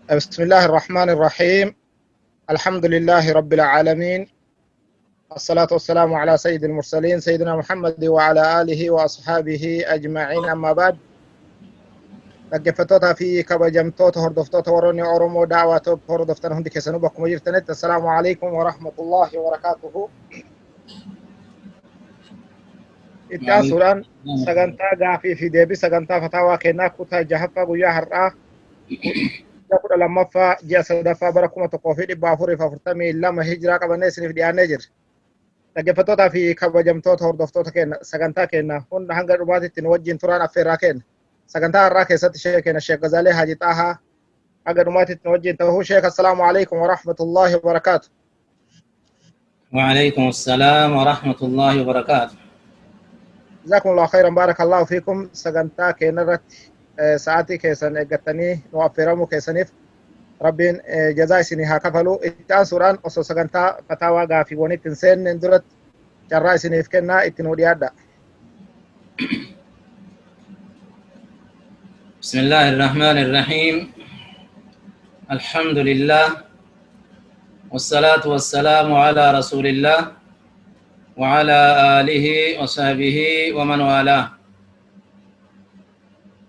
بسم الله الرحمن الرحيم. الحمد لله رب العالمين، الصلاة والسلام على سيد المرسلين سيدنا محمد وعلى آله وأصحابه أجمعين، أما بعد. Dhaggeeffattootaa fi kabajamtoota hordoftoota warroonni Oromoo Daawaa Top hordoftan hundi keessanuu bakkuma jirtanitti assalaamu alaikum wa rahmatullahi wa barakaatuhu. Itti aansuudhaan sagantaa gaafii fi deebii sagantaa fataawaa kennaa kutaa jahaffaa guyyaa har'aa 12ffaa ji'a sadaffaa bara 1442 hijiraa qabannee isiniif dhiyaannee jirra. Dhaggeeffattootaa fi kabajamtoota hordoftoota keenya sagantaa keenya hunda hanga dhumaatitti nu wajjin turaan affeerraa keenya. Sagantaa har'aa keessatti sheekh keenya Sheekh Gazaalee Haji Xaahaa hanga dhumaatitti nu wajjin ta'uu. Sheekh, assalaamu alaikum wa rahmatullahi wa barakaatu. وعليكم السلام ورحمة الله وبركاته. جزاكم الله خيرا، بارك الله فيكم. Sagantaa keenya irratti sa'aatii keessan eeggattanii nu affeeramuu keessaniif rabbiin jazaa isinii haa kafalu. Itti aansuudhaan osoo sagantaa fataawaa gaafiiwwanitti hin seenneen duratti carraa isiniif kennaa, itti nuu dhiyaadha. بسم الله الرحمن الرحيم. الحمد لله والصلاة والسلام على رسول الله وعلى آله وصحبه ومن والاه.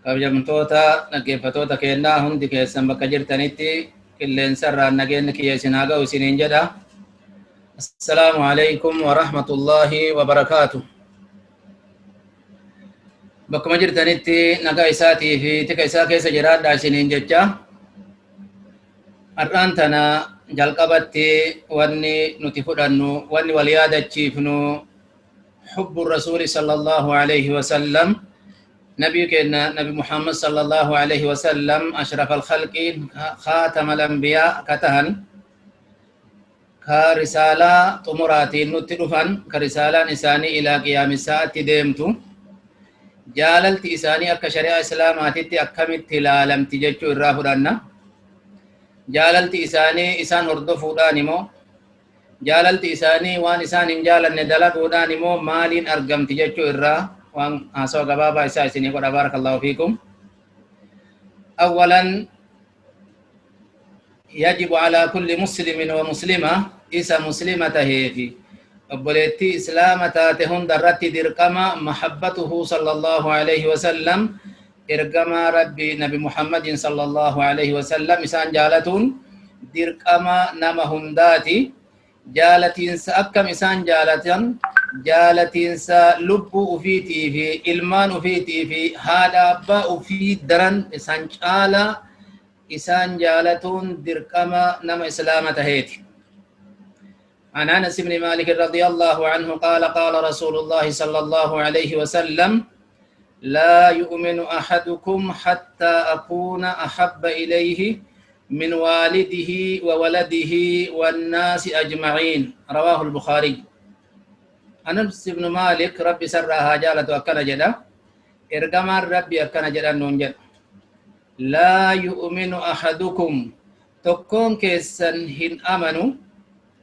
Kabajamtoota dhaggeeffattoota keenyaa hundi keessan bakka jirtanitti qilleensarraan nageenyi kiyya isin haa ga'u isiniin jedha. Assalaamu alaikum wa rahmatullahi wa barakaatu. Bakkuma jirtanitti nagaa isaatii fi tika isaa keessa jiraadhaa isiniin jecha. Har'aan tana jalqabatti wanni nuti fudhannu, wanni wal yaadachiifnu, hubbu rasuuli sallallahu alaihi wasallam, nabii keenya Nabi Muhammad sallallahu alaihi wasallam, ashraf alkhalqi, khaatama alambiyaa ka tahan, ka risaalaa xumuraatiin nutti dhufan, ka risaalaan isaanii ilaa qiyaami sa'atti deemtu, jaalalti isaanii akka shari'aa islaamaatitti akkamitti ilaalamti jechuu irraa fudhanna. Jaalalti isaanii isaan hordofuudhaan immoo, jaalalti isaanii waan isaan hin jaalanne dalaguudhaan immoo maaliin argamti jechuu irraa waan haasawa gabaabaa isaa isinii godha. Barakallahu fiikum. أولا يجب على كل مسلم ومسلمة، إسا مسلمة هيفي obboleettii islaama taate hunda irratti dirqama mahabbatuhu sallallahu alaihi wasallam, ergamaa Rabbi Nabi Muhammadin sallallahu alaihi wasallam isaan jaalatuun dirqama nama hundaati. Jaalatiinsa akkam isaan jaalatan? Jaalatiinsa lubbuu ufiitii fi ilmaan ufiitii fi haadha abbaa ufii daran isaan caala isaan jaalatuun dirqama nama islaama taheeti. عن انس بن مالك رضي الله عنه قال: قال رسول الله صلى الله عليه وسلم: لا يؤمن احدكم حتى اكون احب اليه من والده وولده والناس اجمعين. رواه البخاري. انس بن مالك ربي سرها جالة akkana jedha: Ergamaan Rabbi akkana jedhan nuun jedha: لا يؤمن أحدكم، tokkoon keessan hin amanu,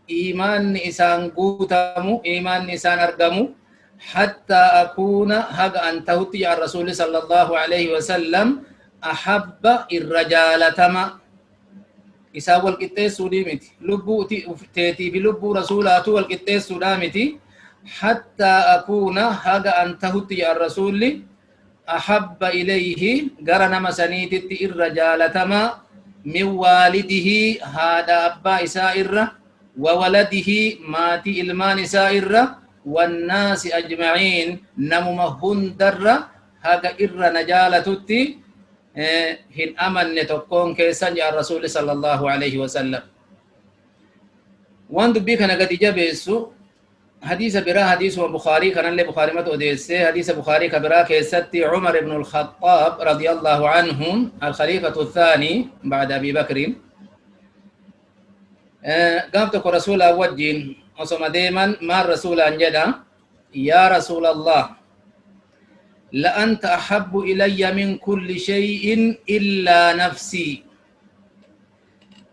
iimaanni isaan guutamu, iimaanni isaan argamu, حتى أكون، haga an tahutti yaa rasuuli sallallahu alaihi wasallam, أحب، irra jaalatama isaa wal qixxeessuudhii miti, lubbuu teetii fi lubbuu rasuulaatu wal qixxeessuudhaa miti. حتى أكون، haga an tahutti yaa rasuulli, أحب إليه، gara nama saniititti irra jaalatama, من والده، haadha abbaa isaa irra, وولده، maatii ilmaan isaa irra, والناس أجمعين، namuma hundarra haga irra na jaalatutti hin amanne tokkoon keessan jaa rasuuli sallallahu alaihi wasallam. Waan dubbii kana gadi jabeessu hadiisa biraa, hadiisuma Bukaarii kanallee Bukaarimatu odeesse. Hadiisa Bukaarii ka biraa keessatti Cumar ibnu Alkhaxaab رضي الله عنه، الخليفة الثاني بعد أبي بكر، gaaf tokko rasuulaa wajjiin osoma deeman maal rasuulaan jedha? يا رسول الله، لأنت أحب إلي من كل شيء إلا نفسي.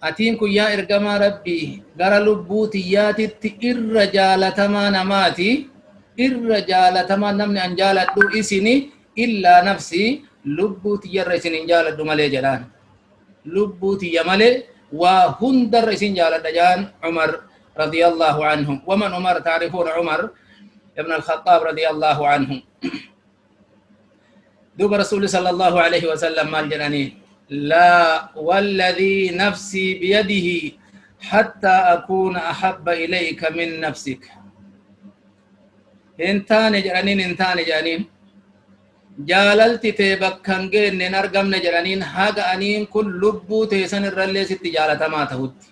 Atiin kun yaa ergamaa Rabbii gara lubbuu tiyyaatitti irra jaalatamaa namaati, irra jaalatamaa namni an jaaladhu isini, إلا نفسي، lubbuu tiyyarra isin hin jaaladhu malee jedhaan. Lubbuu tiyya malee waa hundarra isin jaaladha jaan Umar radiyallahu anhu. Waman Umar taarifuuna Umar ibn al-Khattaab radiyallahu anhu. Duuba Rasuulli sallallahu alaihi wasallam maal jedhanii? Laa walladhii nafsii biyadihi hattaa akuuna ahabba ilayka min nafsik. Hin taane jedhaniin, hin taane jedhaniin. Jaalalti tee bakka hin geenne, hin argamne jedhaniin, haga aniin kun lubbuu teessan irrallee sitti jaalatamaa tahutti.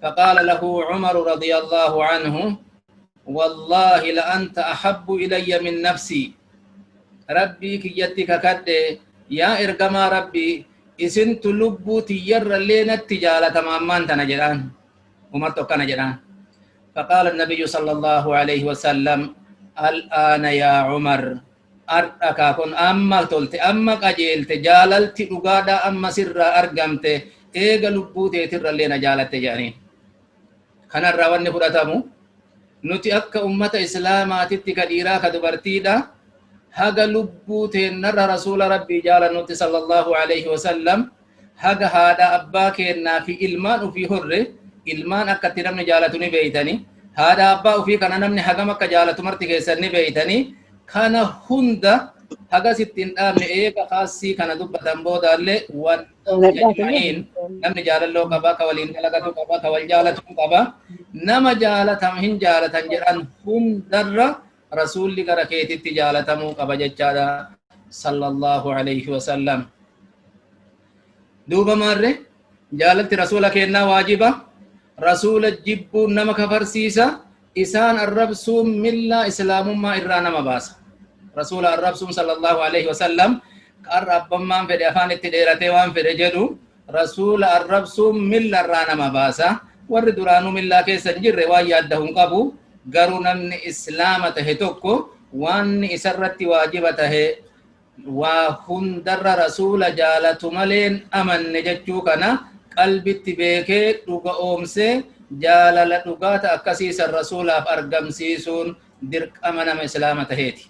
فقال له عمر رضي الله عنه: والله لأنت أحب إلي من نفسي. ربي كيتي ككد يا إرقما ربي، إسنت لبو تير اللي نتجالة تماما تنجران عمر تكنا جران. فقال النبي صلى الله عليه وسلم: الآن يا عمر. أرأكا كن أما تلت أما قجلت جاللت أقادا أما سر أرقمت إيغا لبو تيتر اللي نجالت جانين. كان الروان فرتمو nuti akka ummata islaamaatitti, ka dhiiraa ka dubartiidha, haga lubbuu teennarra rasuula Rabbii jaalannutti sallallahu alaihi wasallam, haga haadha abbaa keennaa fi ilmaan ufii horre, ilmaan akkatti namni jaalatu ni beeytani, haadha abbaa ufii kana namni hagam akka jaalatu marti keessan ni beeytani. Kana hunda haga sitti hin dhaabne. Eega kaassii kana dubbatan boodaallee wan ajma'iin namni jaalalloo qaba, ka waliin dalagatu qaba, ka wal jaalatu qaba. Nama jaalatam hin jaalatan jedhan hundarra rasuulli gara keetitti jaalatamuu qaba jechaadha sallallahu alayhi wasallam. Duuba maarre jaalalti rasuula kennaa waajiba. Rasuula jibbuun nama kafarsiisa. Isaan arrabsuun millaa islaamummaa irraa nama baasa. Rasuula arrabsuun sallallahu alaihi wasallam, qarra abbammaan fedhe afaan itti dheeratee waan fedhe jedhu, rasuula arrabsuun milla irraa nama baasa. Warri duraanuu millaa keessa hin jirre waan yaadda hin qabu. Garuu namni islaama tahe tokko waan isarratti waajiba tahe waa hundarra rasuula jaalatu maleen amanne jechuu kana qalbitti beekee dhuga oomsee jaalala dhugaata akkasiisan rasuulaaf argamsiisuun dirqama nama islaama taheeti.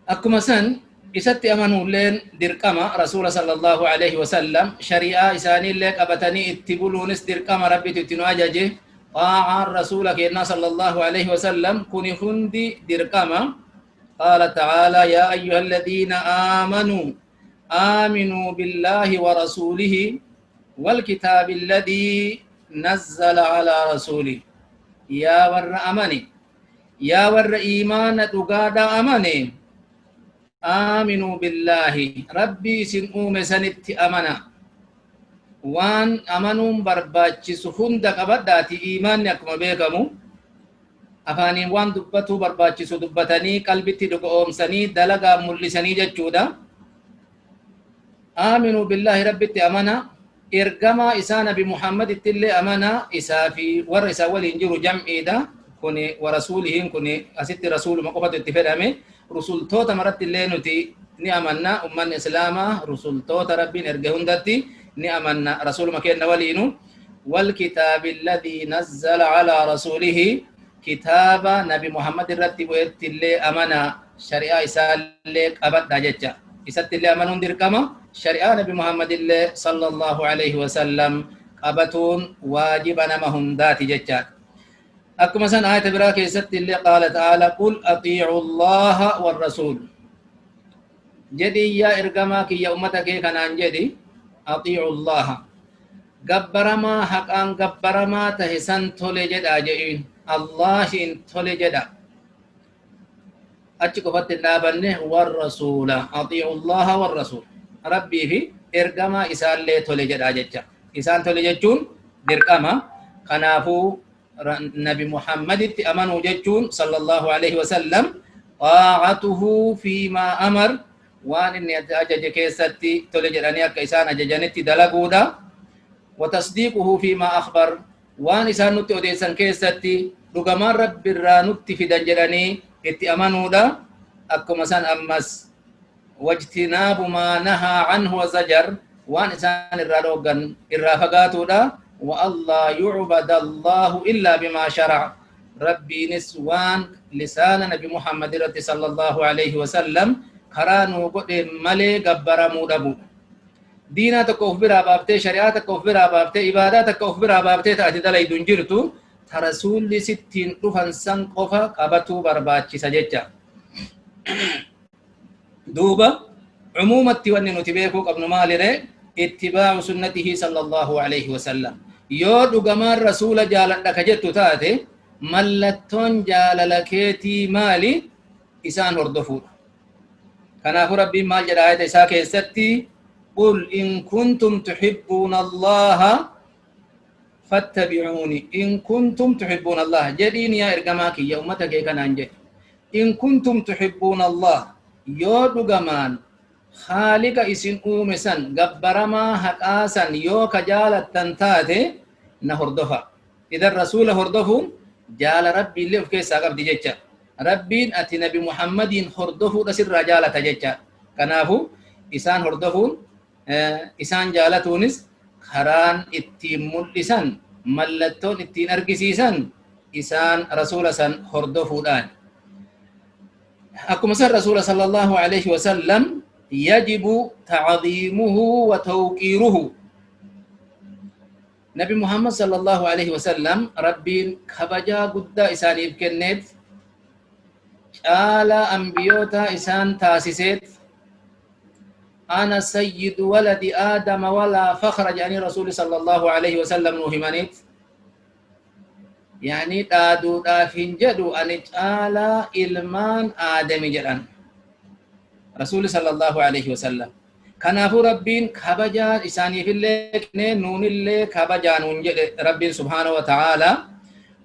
Akkuma san isatti amanuulleen dirqama rasuula sallallahu alaihi wasallam. Shari'aa isaaniillee qabatanii itti buluunis dirqama. Rabbitu itti nu ajaje. Xaa'aan rasuula keenyaa sallallahu alaihi wasallam kuni hundi dirqama. قال تعالى: يا أيها الذين آمنوا آمنوا بالله ورسوله والكتاب الذي نزل على رسوله. يا ور أمني، يا ور إيمان تقاد أمني، آمنوا بالله، ربي سن أوم سنت أمنا. وان أمنوا برباچس هند قبداتي. إيمان يكما بيكمو afaaniin waan dubbatuu barbaachisu dubbatanii, qalbitti dhugoomsanii, dalagaa mul'isanii jechuudha. آمنوا بالله, rabbitti amana, ergamaa isaa nabi Muhammaditti illee amana, isaa fi warra isaa waliin jiru jam'iidha. Kuni warasuulihiin kuni asitti rasuuluma qofatu itti fedhame. Rusultoota maratti illee nuti ni amanna. Ummanni islaamaa rusultoota Rabbiin erge hundatti ni amanna, rasuuluma kenna waliinu. والكتاب الذي نزل على رسوله, kitaaba nabi Muhammad irratti bu'etti illee amana, shari'aa isaa illee qabadha jecha. Isatti illee amanuun dirqama. Shari'aa nabi Muhammad illee sallallahu alaihi wasallam qabatuun waajiba nama hundaati jechaadha. Akkuma san aayata biraa keessatti illee قال تعالى: قل أطيعوا الله والرسول. Jedhi yaa ergamaa kiyya ummata kee kanaan jedhi, أطيعوا الله, gabbaramaa haqaan gabbaramaa tahe san tole jedha jedhiin, Allahin tole jedha. Achi qofatti hin dhaabanne. والرسول, أطيعوا الله والرسول, rabbii fi ergamaa isaallee tole jedha jecha. Isaan tole jechuun dirqama. Kanaafuu nabi Muhammaditti amanuu jechuun sallallahu alaihi wasallam طاعته فيما أمر, waan inni ajaje keessatti tole jedhanii akka isaan ajajanitti dalaguudha. وتصديقه فيما أخبر, waan isaan nutti odeessan keessatti dhugamaan rabbi irraa nutti fidan jedhanii itti amanuudha. Akkuma san ammas واجتناب ما نهى عنه وزجر, waan isaan irraa dhooggan irraa fagaatuudha. وألا يعبد الله إلا بما شرع, rabbiinis waan lisaana nabi Muhammad irratti sallallahu alaihi wasallam karaa nuu godhe malee gabbaramuu dhabu. Diinaa tokko of biraa baaftee, shari'aa takka of biraa baaftee, ibaadaa takka of biraa baaftee taate dalaydu hin jirtu. Ta rasuulli sittiin dhufan san qofa qabatuu barbaachisa jecha. Duuba cumuumatti wanni nuti beekuu qabnu maalire? Ittibaacu sunnatihi sallallahu alaihi wasallam. Yoo dhugamaan rasuula jaaladha ka jettu taate, mallattoon jaalala keetii maali? Isaan hordofuudha. Kanaafuu Rabbiin maal jedha ayata isaa keessatti? Qul in kuntum tuhibbuuna Allaha fattabi'uuni. In kuntum tuhibbuuna Allaha jedhiin, yaa ergamaa kiyya, ummata kee kanaan jedhi. In kuntum tuhibbuuna Allah, yoo dhugamaan Khaaliqa isin uume san, gabbaramaa haqaa san yoo ka jaalattan taate, na hordofa. Idan rasuula hordofuun jaala Rabbiillee of keessaa qabdi jecha. Rabbiin ati Nabi Muhammadiin hordofuudha sirraa jaalata jecha. Kanaafu isaan hordofuun, isaan jaalatuunis karaan ittiin mul'isan, mallattoon ittiin argisiisan isaan rasuula san hordofuudhaan. Akkuma san rasuula sallallahu alaihi wasallam yajibu ta'ziimuhu wa tawqiiruhu. Nabi Muhammad sallallahu alaihi wasallam Rabbiin kabajaa guddaa isaaniif kenneet, caalaa ambiyootaa isaan taasiseet. Ana sayyidu waladi aadama walaa fakhra jedhanii rasuuli sallallahu alaihi wasallam nuu himaniit. Yaani dhaaduudhaaf hin jedhu, ani caalaa ilmaan aadami jedhan rasuuli sallallahu alaihi wasallam. Kanaafuu Rabbiin kabajaa isaaniifillee kennee, nuunillee kabajaa nuun jedhe. Rabbiin subhaanahu wa ta'aalaa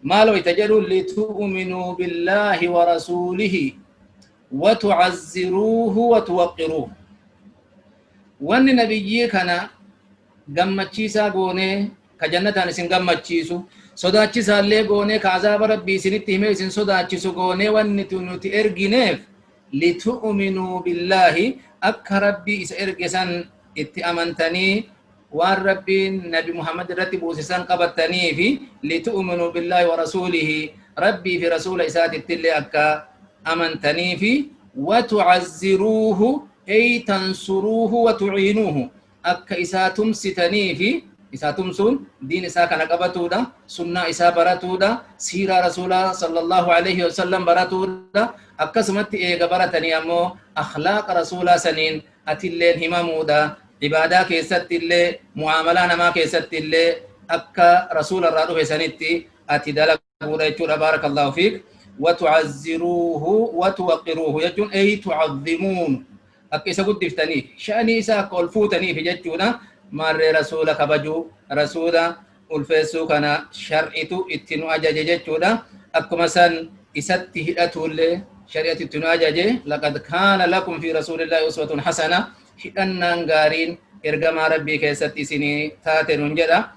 maal wayta jedhu? Litu'minuu billaahi wa rasuulihi wa tu'azziruuhu wa tuwaqqiruuhu. Wanni nabiyyii kana gammachiisaa goonee ka jannataan isin gammachiisu, sodaachisaallee goonee ka azaaba Rabbii isinitti himee isin sodaachisu goonee wanni nuti ergineef, litu'minuu billaahi, akka Rabbii isa erge san itti amantanii, waan Rabbiin Nabi Muhammad irratti buuse san qabattanii fi litu'minuu billaahi wa rasuulihi, Rabbii fi rasuula isaatittillee akka amantanii fi watu'azziruuhu ay tansuruuhu wa tu'iinuuhu, akka isaa tumsitanii fi isaa tumsuun diin isaa kana qabatuudha, sunnaa isaa baratuudha, siiraa rasuulaa sallallahu alaihi wasallam baratuudha. Akkasumatti eega baratanii ammoo akhlaaqa rasuulaa saniin atilleen himamuudha. Ibaadaa keessatti illee, mu'aamalaa namaa keessatti illee akka rasuula irraa dhufe sanitti ati dalaguudha jechuudha. Baarakallahu fiik. Watu'azziruuhu watuwaqqiruuhu jechuun ay tu'azzimuun, akka isa guddiftaniif, sha'anii isaa akka ol fuutaniif jechuudha. Maarree rasuula kabajuu, rasuula ulfeessuu kana shar'itu itti nu ajaje jechuudha. Akkuma san isatti hidhatuullee shari'atu itti nu ajaje. Laqad kaana lakum fi rasuulillaahi uswatun hasana, hidhannaan gaariin ergamaa Rabbii keessatti isinii taate nun jedha.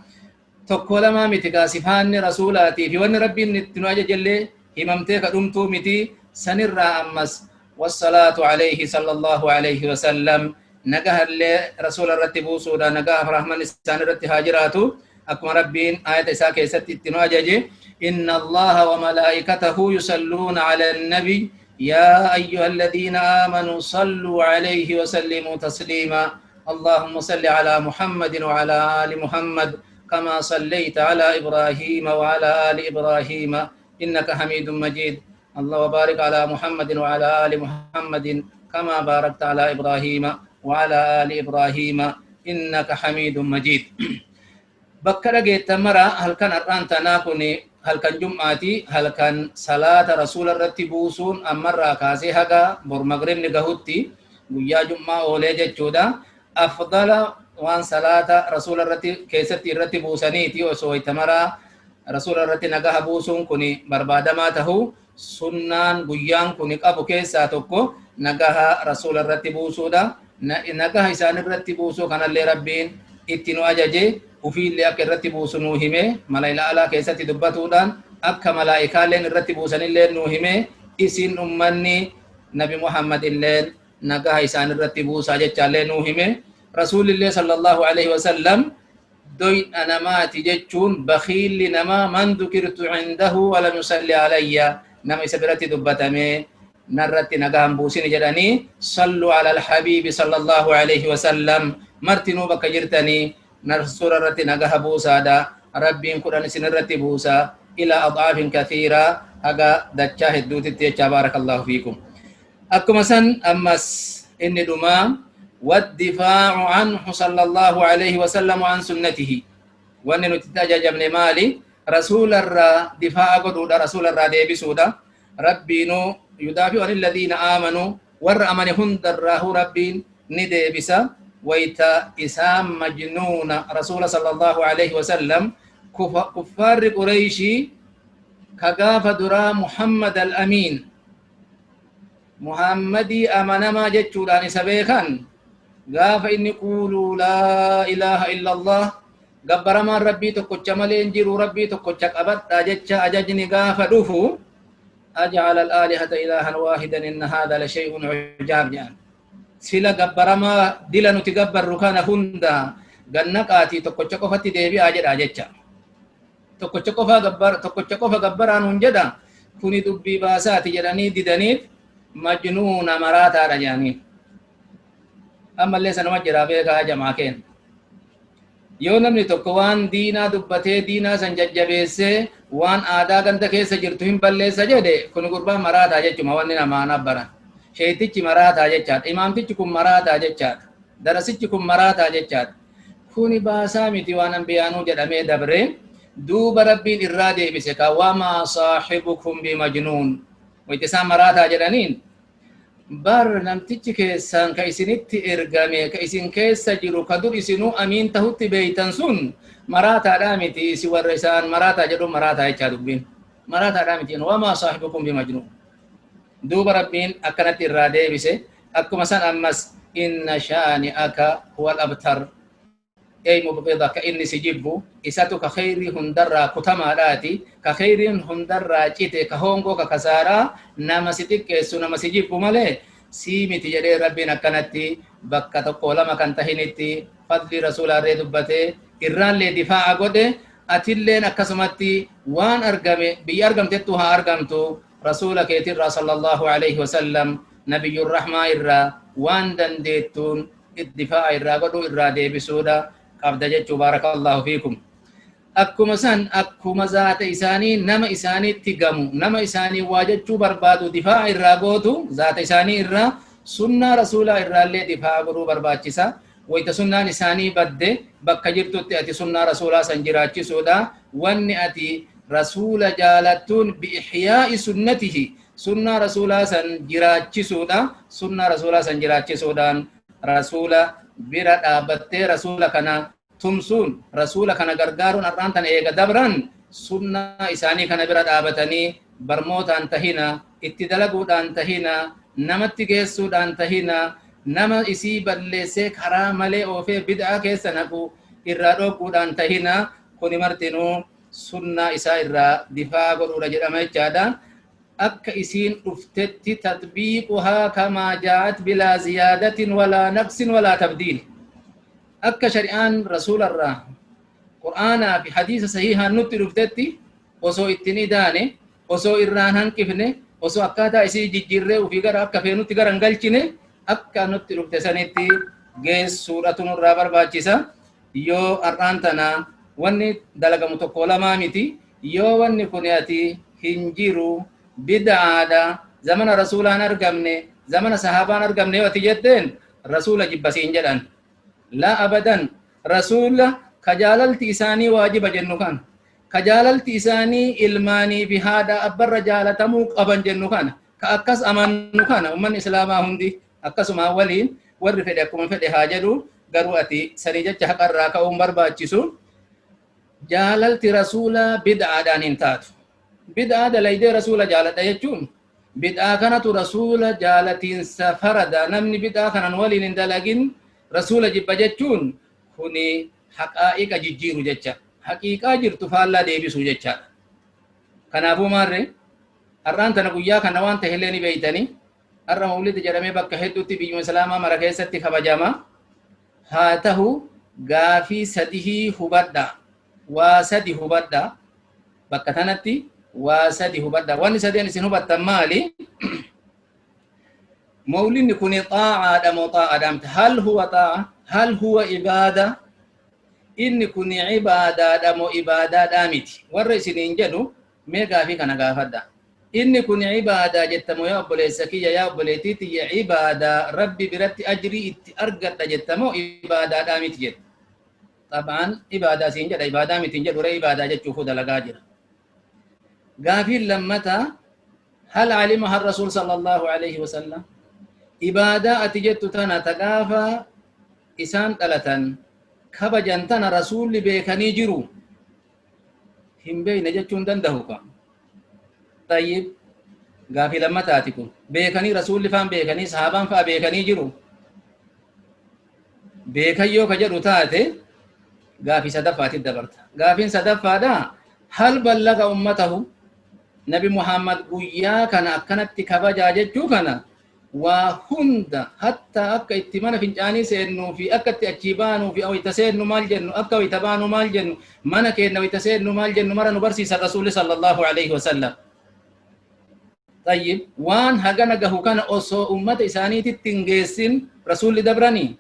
Tokko lamaa miti gaa sifaanni rasuulaatii fi wanni Rabbiin itti nu ajajellee himamtee ka dhumtuu miti. Sanirraa ammas wassalaatu alayhi sallallahu alayhi wasallam, nagahallee rasuula irratti buusuudha. Nagaaf rahman isaan irratti haa jiraatu. Akkuma Rabbiin ayata isaa keessatti itti nu ajaje: inna Allaha wa malaa'ikatahu yusalluuna ala annabi يا أيها الذين آمنوا صلوا عليه وسلموا تسليما. اللهم صل على محمد وعلى آل محمد كما صليت على إبراهيم وعلى آل إبراهيم إنك حميد مجيد. الله وبارك على محمد وعلى آل محمد كما باركت على إبراهيم وعلى آل إبراهيم إنك حميد مجيد. Bakka dhageettan mara, halkan har'aan tanaa kun halkan jum'aati, halkan salaata rasuula irratti buusuun ammarraa kaasee haga bor magribni gahutti guyyaa jum'aa oolee jechuudha. Afdala waan salaata rasuula irratti keessatti irratti buusaniiti. Osoo wayta maraa rasuula irratti nagaha buusuun kun barbaadamaa tahu, sunnaan guyyaan kun qabu keessaa tokko nagaha rasuula irratti buusuudha. Nagaha isaan irratti buusuu kanallee Rabbiin itti nu ajaje, ufiillee akka irratti buusu nuu hime, malaa'ila alaa keessatti dubbatuudhaan akka malaa'ikaalleen irratti buusanillee nuu hime. Isin ummanni Nabi Muhammad illeen nagaha isaan irratti buusaa jechaallee nuu hime. Rasuulillee sallallahu alaihi wasallam doyna namaati jechuun bakhiilli namaa man dhukirtu cindahu walam yusalli alayya, nama isa biratti dubbatamee Narratti nagaa hin buusini jedhanii. Sallu ala alhabiibi sallallahu alaihi wasallam. Martinuu bakka jirtanii rasuula irratti nagaha buusaadha. Rabbiin 10 isin irratti buusa, ila adcaafin kathiira, haga dachaa hedduutitti jechaa. Baarakallahu fiikum. Akkuma san ammas inni dhumaa والدفاع عنه صلى الله عليه وسلم وعن سنته. Wanni nuti ajajamne maali? Rasuula irraa difaa'a godhuudha, rasuula irraa deebisuudha. Rabbiinuu يدافع عن الذين آمنوا. Warra amane hundarraahu Rabbiin ni deebisa. Wayta isaan majnuuna rasuula sallallahu alaihi wasallam, kuffaarri Qureyshii ka gaafa duraa Muhammad al-Amiin, Muhammadii amanamaa jechuudhaan isa beekan, gaafa inni قولوا لا إله إلا الله, gabbaramaan Rabbii tokkocha malee hin jiru, Rabbii tokkocha qabadha jecha ajajni gaafa dhufu, أجعل الآلهة إلها واحدا إن هذا لشيء عجاب jedhan. Sila gabbaramaa dila nuti gabbarru kana hunda gannaqaatii tokkocha qofatti deebi'aa jedha jecha. Tokkocha qofa gabbar, tokkocha qofa gabbaraan hun jedha, kuni dubbii baasaati jedhanii didaniif majnuuna, maraataadha jedhanii. Ammallee sanuma jira, beekaa jamaa keenya. Yoo namni tokko waan diinaa dubbatee, diinaa san jajjabeessee, waan aadaa ganda keessa jirtu hin balleessa jedhe, kun gurbaan maraataa jechuma. Wanni namaan abbaran sheetichi maraataa jechaadha, imaamtichi kun maraataa jechaadha, darasichi kun maraataa jechaadha. Kuni baasaa miti, waan ambiyaanuu jedhamee dabre. Duuba Rabbiin irraa deebise ka وما صاحبكم بمجنون. Wayta isaan maraataa jedhaniin, bar namtichi keessan ka isinitti ergame, ka isin keessa jiru, ka dur isinuu amiin tahutti beeytan sun maraataadhaa miti. Isi warra isaan maraataa jedhu maraataa jechaa dubbiin maraataadhaa miti. وما صاحبكم بمجنون. Duuba Rabbiin akkanatti irraa deebise. Akkuma san ammas إن شانئك هو الأبتر, أي مبغضك, ka inni si jibbu isatu ka kheyrii hundarraa kutamaadhaati, ka kheyriin hundarraa cite, ka hongoo, ka kasaaraa, nama si xiqqeessu, nama si jibbu malee sii miti jedhee. Rabbiin akkanatti bakka tokko lama kan tahinitti fadli rasuulaarree dubbatee irraallee difaa'a godhe. Atilleen akkasumatti waan argame, biyya argamtettu haa argamtu, rasuula keetirraa sallallahu alaihi wasallam, nabiyyur rahmaa irraa waan dandeettuun difaa'a irraa godhuu, irraa deebisuudha qabda jechuu. Baarakallahu fiikum. Akkuma san, akkuma zaata isaanii, nama isaaniitti gamu, nama isaanii waa jechuu barbaadu difaa'a irraa gootu, zaata isaanii irraa sunnaa rasuulaa irraallee difaa'a godhuu barbaachisa. Wayta sunnaan isaanii badde, bakka jirtutti ati sunnaa rasuulaa san jiraachisuudha. Wanni ati rasuula jaalattuun بإحياء سنته, sunnaa rasuulaa san jiraachisuudha. Sunnaa rasuulaa san jiraachisuudhaan rasuula bira dhaabbattee, rasuula kana tumsuun, rasuula kana gargaaruun, har'aan tana eega dabran sunnaa isaanii kana bira dhaabatanii barmootaan tahina, itti dalaguudhaan tahina, namatti geessuudhaan tahina, nama isii balleessee karaa malee oofee bid'aa keessa naqu irraa dhooguudhaan tahina, kuni martinuu sunnaa isaa irraa difaa godhuudha jedhama jechaadha. Akka isiin dhuftetti تطبيقها كما جاءت بلا زيادة ولا نقص ولا تبديل. Akka shari'aan rasuularraa qur'aanaa fi hadiisa sahihaan nutti dhuftetti, osoo ittiin idaane, osoo irraan hanqifne, osoo akkaataa isii jijjiirree ufii gara akka feenutti gara hin galchine, akka nutti dhufte sanitti geessuudhatu nurraa barbaachisa. Yoo har'aan tana wanni dalagamu tokko lamaa miti, yoo wanni kun ati hin jiru, bid'aadha, zamana rasuulaan argamne, zamana sahaabaan argamne yoo ati jetteen, rasuula jibbasiin jedhan. لا أبدا. Rasuula ka jaalalti isaanii waajiba jennu kan, ka jaalalti isaanii ilmaanii fi haadha abbarra jaalatamuu qaban jennu kana, ka akkas amannu kana, ummanni islaamaa hundi akkasuma waliin, warri fedhe akkuma fedhe haa jedhu, garuu ati sanii jecha haqarraa ka'uun barbaachisu. Jaalalti rasuulaa bid'aadhaan hin taatu. Bid'aa dalaydee rasuula jaaladha jechuun, bid'aa kanatu rasuula jaalatiinsa farada, namni bid'aa kanan waliin hin dalagin rasuula jibba jechuun kuni haqaa'iqa jijjiiru jecha, haqiiqaa jirtu faallaa deebisuu jechaadha. Kanaafuu maarre, har'aan tana guyyaa kana waan ta'ellee ni beeytanii, har'a mawlidi jedhamee bakka hedduutti biyyuma islaamaa mara keessatti kabajama. Haa ta'u, gaafii sadihii hubadha, waa sadi hubadha. Bakka tanatti waa sadi hubadha. Wanni sadeen isin hubattan maali? Mawlidni kun xaacaadha moo xaa'aadha miti? Hal huwa xaa'a? Hal huwa ibaada? Inni kun ibaadaadha moo ibaadaadhaa miti? Warra isiniin jedhu mee gaafii kana gaafadha. Inni kun ibaadaa jettamoo yaa obboleessa kiyya, yaa obboleettii tiyya, ibaadaa Rabbi biratti ajrii itti argadha jettamoo ibaadaadhaa miti jetta? Xab'aan ibaadaa siin jedha, ibaadaa miti hin jedhu ree, ibaadaa jechuufuu dalagaa jira. Gaafiin lammataa, hal alimaha rasuul sallallahu alaihi wasallam? Ibaadaa ati jettu tana ta gaafa isaan dhalatan kabajan tana rasuulli beekanii jiru? Hin beekne jechuun danda'u ka. Tayyib, gaafii lammataati kun. Beekanii rasuulli faan beekanii, sahaabaan fa'a beekanii jiru? Beekan yoo ka jedhu taate gaafii sadaffaatti dabarta. Gaafiin sadaffaadha, hal ballaga ummatahu? Nabi Muhammad guyyaa kana akkanatti kabajaa jechuu kana waa hunda, hatta akka itti mana fincaanii seennuu fi akka itti achii baanuu fi wayita seennu maal jennu, akka wayita baanu maal jennu, mana keenna wayita seennu maal jennu mara nu barsiisan rasuulli sallallahu alaihi wasallam. Tayyib, waan hagana gahu kana osoo ummata isaaniititti hin geessin rasuulli dabranii?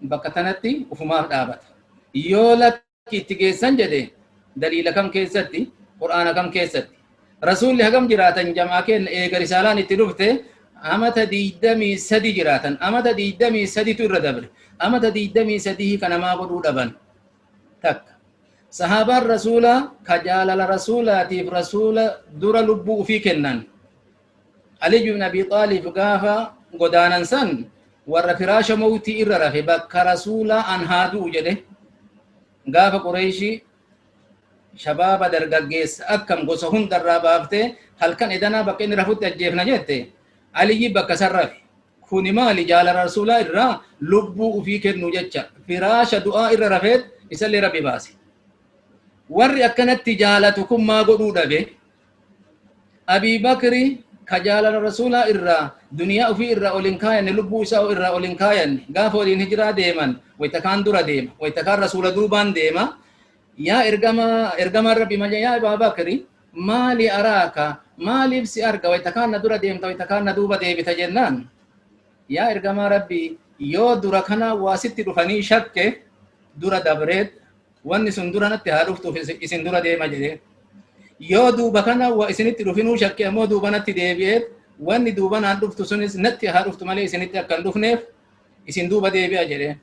Bakka tanatti ufumaaf dhaabata. Yoo lakki itti geessan jedhe, daliila kam keessatti, qur'aana kam keessatti? Rasuulli hagam jiraatan jamaa kenna eega risaalaan itti dhufte? Amata 23 jiraatan. Amata 23tu irra dabre. Amata 23 kana maa godhuu dhaban? Takka sahaabaan rasuulaa ka jaalala rasuulaatiif rasuula dura lubbuu ufii kennan, Ali ibn Abi Xaalib gaafa godaanan san warra firaasha mawtii irra rafe, bakka rasuulaa an haa du'u jedhe. Gaafa Qureeshii shabaaba dargaggeessa akkam gosa hundarraa baaftee halkan edanaa bakka inni rafutti ajjeefna jette, Aliyyi bakka san rafe. Kuni maali? Jaalala rasuulaa irraa lubbuu ufii kennu jecha firaasha du'aa irra rafeet isallee Rabbi baase. Warri akkanatti jaalatu kun maa godhuu dhabe? Abii Bakri ka jaalala rasuulaa irraa duniyaa ufii irraa ol hin kaayanne, lubbuu isaa irraa ol hin kaayanne, gaafa waliin hijiraa deeman wayta kaan dura deema, wayta kaan rasuula duubaan deema. Yaa ergamaa, ergamaan Rabbi maal? Yaa Abaa Bakri, maali araaka, maaliif si arga, wayta kaan na dura deemta, wayta kaan na duuba deebita jennaan, yaa ergamaa Rabbi, yoo dura kana waa sitti dhufanii shakke dura dabreet wanni sun dura natti haa dhuftuuf isin dura deema jedhee, yoo duuba kana waa isinitti dhufinuu shakke ammoo duuba natti deebi'eet wanni duuba naan dhuftu sunis natti haa dhuftu malee isinitti akka hin dhufneef isin duuba deebi'a jedhee.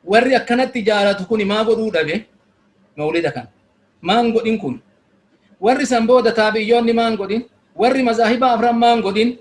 Warri akkanatti jaalatu kun maa godhuu dhabe? Mawlida kana maan godhin kun? Warri san booda taabiyyoonni maan godhin? Warri mazaahibaa afran maan godhin?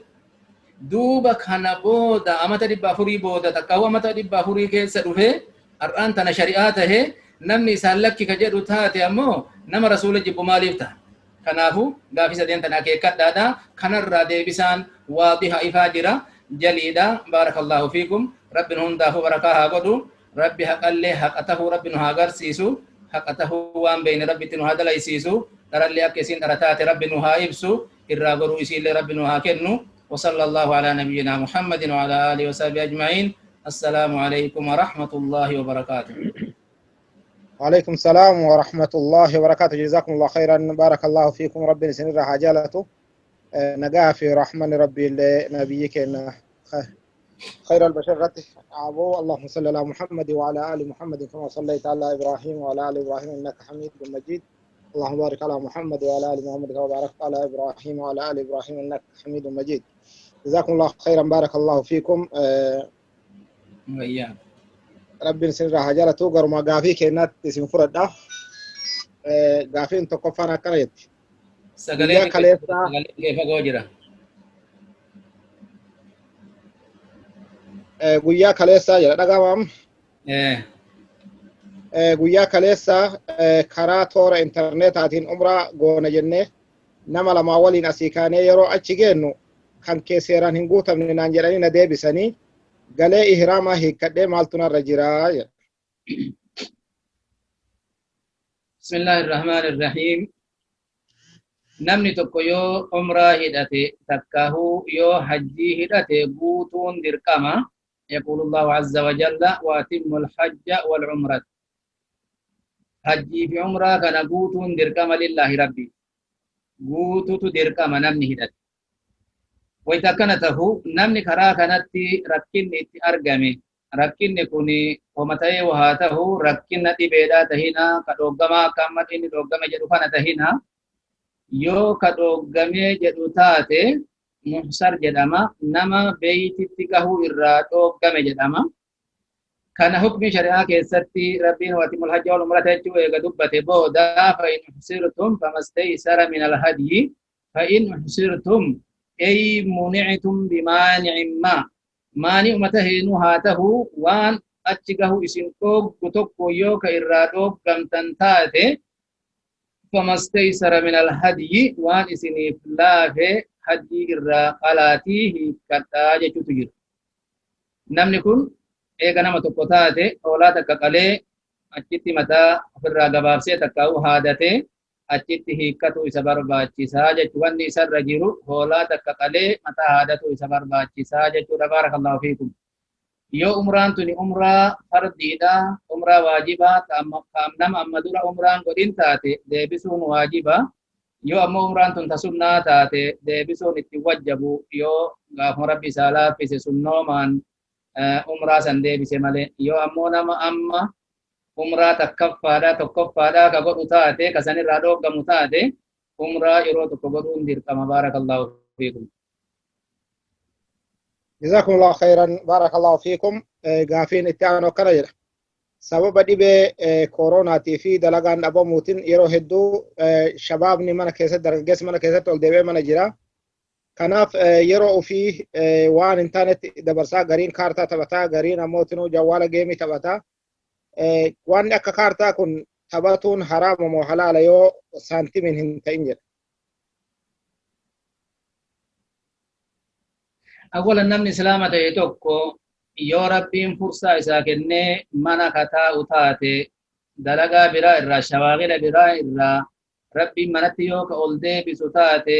Duuba kana booda amata 400 booda, takkaa'u amata 400 keessa dhufee har'aan tana shari'aa tahee namni isaan lakki ka jedhu taate ammoo nama rasuula jibbu maaliif ta'a? Kanaafu gaafii sadeen tana akeekkadhaadha. Kanarraa deebisaan waadiha ifaa jira, jaliidha. Baarakallaahu fiikum. Rabbi nu hundaafuu barakaa haa godhu. Rabbi haqallee haqa tahuu Rabbi nu haa agarsiisu. Haqa tahuu waan beeyne Rabbitti nu haa dalaysiisu. Dharallee akka isiin dhara taate Rabbi nu haa ibsu. Irraa goruu isiillee Rabbi nu haa kennu. وصلى الله على نبينا محمد وعلى آله وصحبه أجمعين. السلام عليكم ورحمة الله وبركاته. وعليكم السلام ورحمة الله وبركاته. جزاكم الله خيرا، بارك الله فيكم. ربي سنر حاجالته نجا في رحمن ربي لنبيك خير البشر أبو. اللهم صل على محمد وعلى آل محمد كما صليت على إبراهيم وعلى آل إبراهيم إنك حميد مجيد. اللهم بارك على محمد وعلى آل محمد كما باركت على إبراهيم وعلى آل إبراهيم إنك حميد مجيد. جزاكم الله خيرا، بارك الله فيكم. وإياكم. Rabbiin isinirraa haa jaalatu. Garuma gaafii keenyaatti isin fudhadha. Gaafiin tokkoffaan akkana jetti. Sagaleen Guyyaa kaleessaa sagaleen kee fagoo jira. Guyyaa kaleessaa jedha, dhaga'amaam. Guyyaa kaleessaa karaa toora intarneetaatiin umraa goona jennee nama lamaa waliin asii kaanee yeroo achi geennu kan kee seeraan hin guutamne naan jedhanii na deebisanii galee ihraamaa hiikkadhee maaltu narra jiraa jedha. بسم الله الرحمن الرحيم. Namni tokko yoo umraa hidhate takkaahuu yoo hajjii hidhate guutuun dirqama. يقول الله عز وجل: وأتموا الحج والعمرة. Hajjii fi umraa kana guutuun dirqama. Lillaahi rabbi guututu dirqama namni hidhate. Wayta akkana tahu namni karaa kanatti rakkinni itti argame, rakkinni kun homa ta'ee haa tahu, rakkina dhibeedhaa tahina, ka dhooggamaa akka amma inni dhooggame jedhu kana tahina, yoo ka dhooggamee jedhu taate muhsar jedhama, nama beeytitti gahuu irraa dhooggame jedhama. Kana hukmi shari'aa keessatti Rabbiin watimul hajja wal umrata jechuu eega dubbate booda, fa in uhsirtum famastaysara min alhadyi, fa in uhsirtum ay muni'tum bimaani'in ma maani'uma taheenuu haa tahu, waan achi gahu isin dhooggu tokko yoo ka irraa dhooggamtan taate, famastaysara min alhadyi, waan isiniif laafe hajjii irraa qalaatii hiikkadhaa jechuutu jira. Namni kun eega nama tokko taate hoolaa takka qalee achitti mataa ofirraa gabaabsee takkaa'uu haadatee achitti hiikkatu isa barbaachisaa jechuudha. Wanni isarra jiru hoolaa takka qalee mataa haadatu isa barbaachisaa jechuudha. Baarakallahu fiikum. Yoo umraan tuni umraa fardiidha, umraa waajibaa, nama amma dura umraan godhin taate deebisuun waajiba. Yoo ammoo umraan tun tasunnaa taate deebisuun itti wajjabu, yoo gaafuma Rabbi isaa laaffise sunnoomaan umraa san deebise malee. Yoo ammoo nama amma umraa takkaffaadha tokkoffaadha ka godhu taate, ka sanirraa dhooggamu taate, umraa yeroo tokko godhuun dirqama. Baarakallahu fiikum. جزاكم الله خيرا، بارك الله فيكم. Gaafiin itti aanu akkana jedha. Sababa dhibee koronaatii fi dalagaan dhabamuutiin yeroo hedduu shabaabni mana keessatti, dargaggeessi mana keessatti ol deebi'ee mana jira. Kanaaf yeroo ofii waan hin taanetti dabarsaa, gariin kaartaa taphataa, gariin ammoo tinuu jawwaala geemii taphataa. Wanni akka kaartaa kun taphatuun haraama moo halaala yoo saantimiin hin ta'in jedha. Awwalan namni islaama ta'e tokko yoo Rabbiin fursaa isaa kennee mana kataa'u taate, dalagaa biraa irraa, shawaaqila biraa irraa Rabbiin manatti yoo ka ol deebisu taate,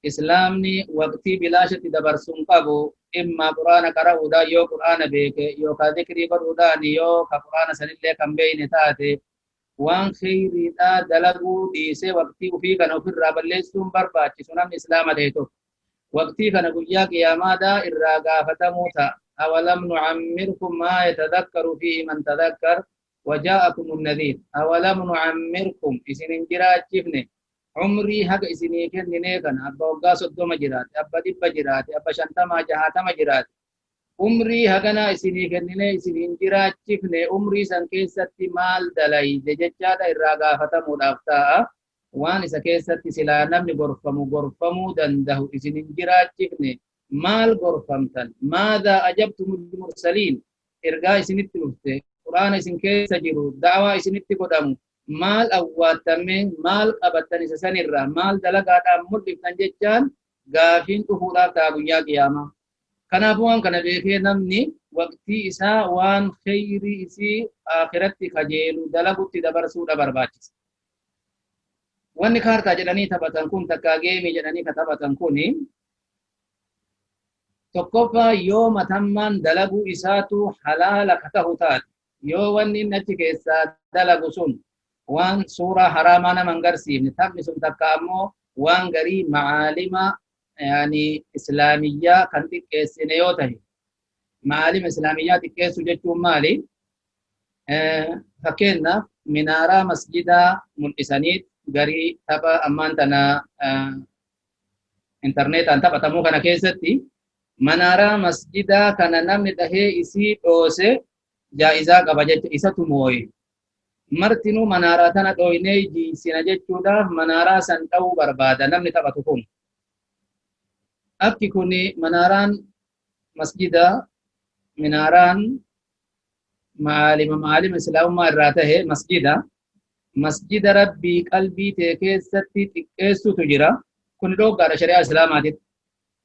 islaamni waqtii bilaashatti dabarsuun qabu. Imma Qur'aana qara'uudhaan yoo Qur'aana beeke, yookaan zikrii godhuudhaan yoo ka Qur'aana sanillee kan beeyne taate, waan kheyriidhaa dalaguu dhiisee waqtii ufii kana ofirraa balleessuun barbaachisu. Namni islaama ta'e tokko waqtii kana guyyaa qiyaamaadhaa irraa gaafatamuu ta'a. أولم نعمركم ما يتذكر فيه من تذكر وجاءكم النذير. أولم نعمركم, isin hin jiraachifne umrii haga isinii kenninee kana? Abba waggaa 30 jiraate, abba 100 jiraate, abba 50 60 jiraate, umrii haganaa isinii kenninee isin hin jiraachifne? Umrii san keessatti maal dalayde jechaadha irraa gaafatamuudhaaf ta'a. Waan isa keessatti silaa namni gorfamu gorfamuu danda'u isin hin jiraachifne, maal gorfamtan? ماذا أجبتم المرسلين? Ergaa isinitti dhufte, Quraana isin keessa jiru, da'waa isinitti godhamu maal awwaattame? Maal qabattan isa sanirraa? Maal dalagaadhaan mul'iftan jechaan gaafiin dhufuudhaaf ta'a guyyaa qiyaamaa. Kanaafuu waan kana beekee namni waqtii isaa waan kheyrii isii akhiratti kajeelu dalagutti dabarsuudha barbaachisa. Wanni kaartaa jedhanii taphatan kun, takkaa geemii jedhanii ka taphatan kuni, tokkoffaa yoo matammaan dalaguu isaatu halaala ka tahu taate, yoo wanni inni achi keessaa dalagu sun waan suuraa haraamaa nama hin garsiifne taphni sun, takka ammoo waan garii macaalima yaani islaamiyyaa kan xiqqeessine yoo tahe. Macaalima islaamiyyaa xiqqeessu jechuun maali? Fakkeenyaaf minaaraa masjidaa mul'isanii garii tapha ammaan tana intarneetaan taphatamuu kana keessatti manaaraa masjidaa kana namni dhahee isii dhoose jaa'izaa qaba jecha isatu mooye. Martinuu manaaraa tana dhooynee jiisina jechuudhaaf manaaraa san dha'uu barbaada namni taphatu kun. Akki kun manaaraan masjidaa, minaaraan maalima islaamummaa irraa tahe masjida, masjida Rabbii qalbii tee keessatti xiqqeessutu jira. Kun dhooggaadha shari'aa islaamaatitti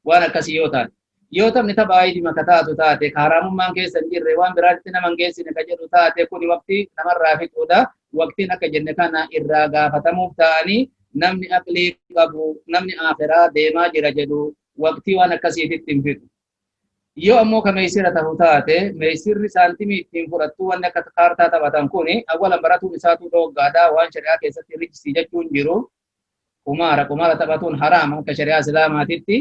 waan akkasii yoo taate. Yoo taphni tapha ayidii maka taatu taate, ka haraamummaan keessa hin jirre, waan biraatti nama hin geessine ka jedhu taate, kuni waqtii namarraa fixuudha. Waqtiin akka jenne kana irraa gaafatamuuf ta'anii namni aqlii qabu, namni akhiraa deemaa jira jedhu waqtii waan akkasiititti hin fixu. Yoo ammoo ka meeysira tahu taate, meeysirri saantimii ittiin fudhattu, wanni akka kaartaa taphatan kuni awwalan baratuun isaatu dhooggaadha. Waan shari'aa keessatti rijsii jechuun jiru qumaara. Qumaara taphatuun haraama akka shari'aa islaamaatitti.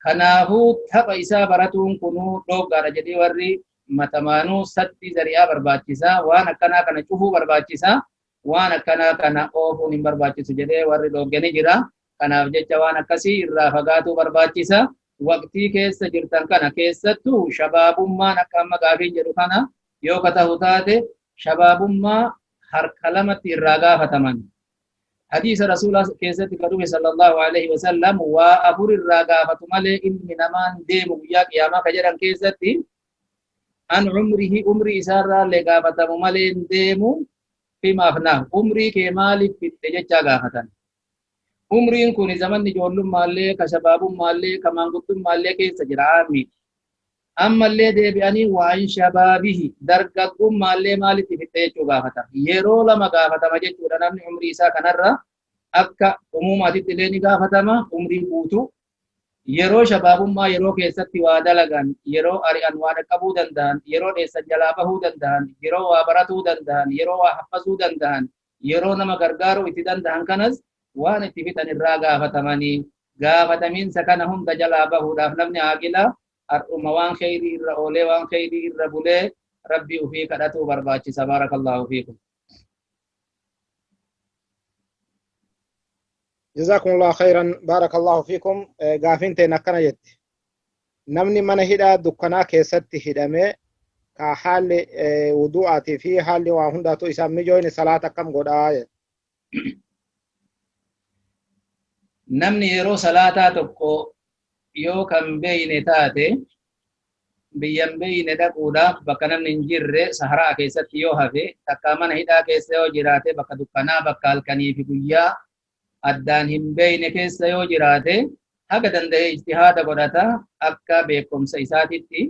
Kanaafuu tapha isaa baratuun kunuu dhooggaadha jedhee warri matamaanuu satti zari'aa barbaachisaa, waan akkanaa kana cufuu barbaachisaa, waan akkanaa kana oofuun hin barbaachisu jedhee warri dhoogge ni jira. Kanaaf jecha waan akkasii irraa fagaatuu barbaachisa. Waqtii keessa jirtan kana keessattuu shabaabummaan akka amma gaafiin jedhu kana yoo ka tahu taate, shabaabummaa harka lamatti irraa gaafataman. Hadiisa Rasuulaa keessatti ka dhufe sallallahu alaihi wasallam, waa afur irraa gaafatu malee ilmi namaan deemu guyyaa qiyaamaa ka jedhan keessatti, an umrihi, umrii isaarraa illee gaafatamu malee hin deemu, fima afnaahu, umrii kee maaliif fixxe jechaa gaafatan. Umriin kun zamanni ijoollummallee, ka shabaabummaallee, ka maanguddummaallee keessa jira aammi. Ammallee deebi'anii waan shabaabihi, dargaggummaallee maalitti fixxe jechuu gaafatan. Yeroo lama gaafatama jechuudha namni umrii isaa kanarra. Akka umumaatitti illee ni gaafatama umrii guutuu. Yeroo shabaabummaa, yeroo keessatti waa dalagan, yeroo ari'an waa dhaqqabuu danda'an, yeroo dheessan jalaa bahuu danda'an, yeroo waa baratuu danda'an, yeroo waa haffasuu danda'an, yeroo nama gargaaruu itti danda'an kanas waan itti fixan irraa gaafatamanii, gaafatamiinsa kana hunda jalaa bahuudhaaf namni aaqila har'uma waan kheyrii irra oolee, waan kheyrii irra bulee, Rabbii ufii kadhatuu barbaachisa. Baarakallaahu fiikum. Jazakumullahu khairan, barakallahu fiikum. Gaafiin teen akkana jetti: namni mana hidhaa dukkanaa keessatti hidhamee, ka haalli wudu'aatii fi haalli waa hundaatu isaan mijoofne, salaata akkam godhaa jedhe. Namni yeroo salaataa tokko yoo kan beeyne taate, biyyan beeyne dhaquudhaaf bakka namni hin jirre saharaa keessatti yoo hafe, takkaa mana hidhaa keessa yoo jiraate, bakka dukkanaa, bakka halkanii fi guyyaa addaan hin beeyne keessa yoo jiraate, haga danda'e ijtihaada godhata akka beekumsa isaatitti.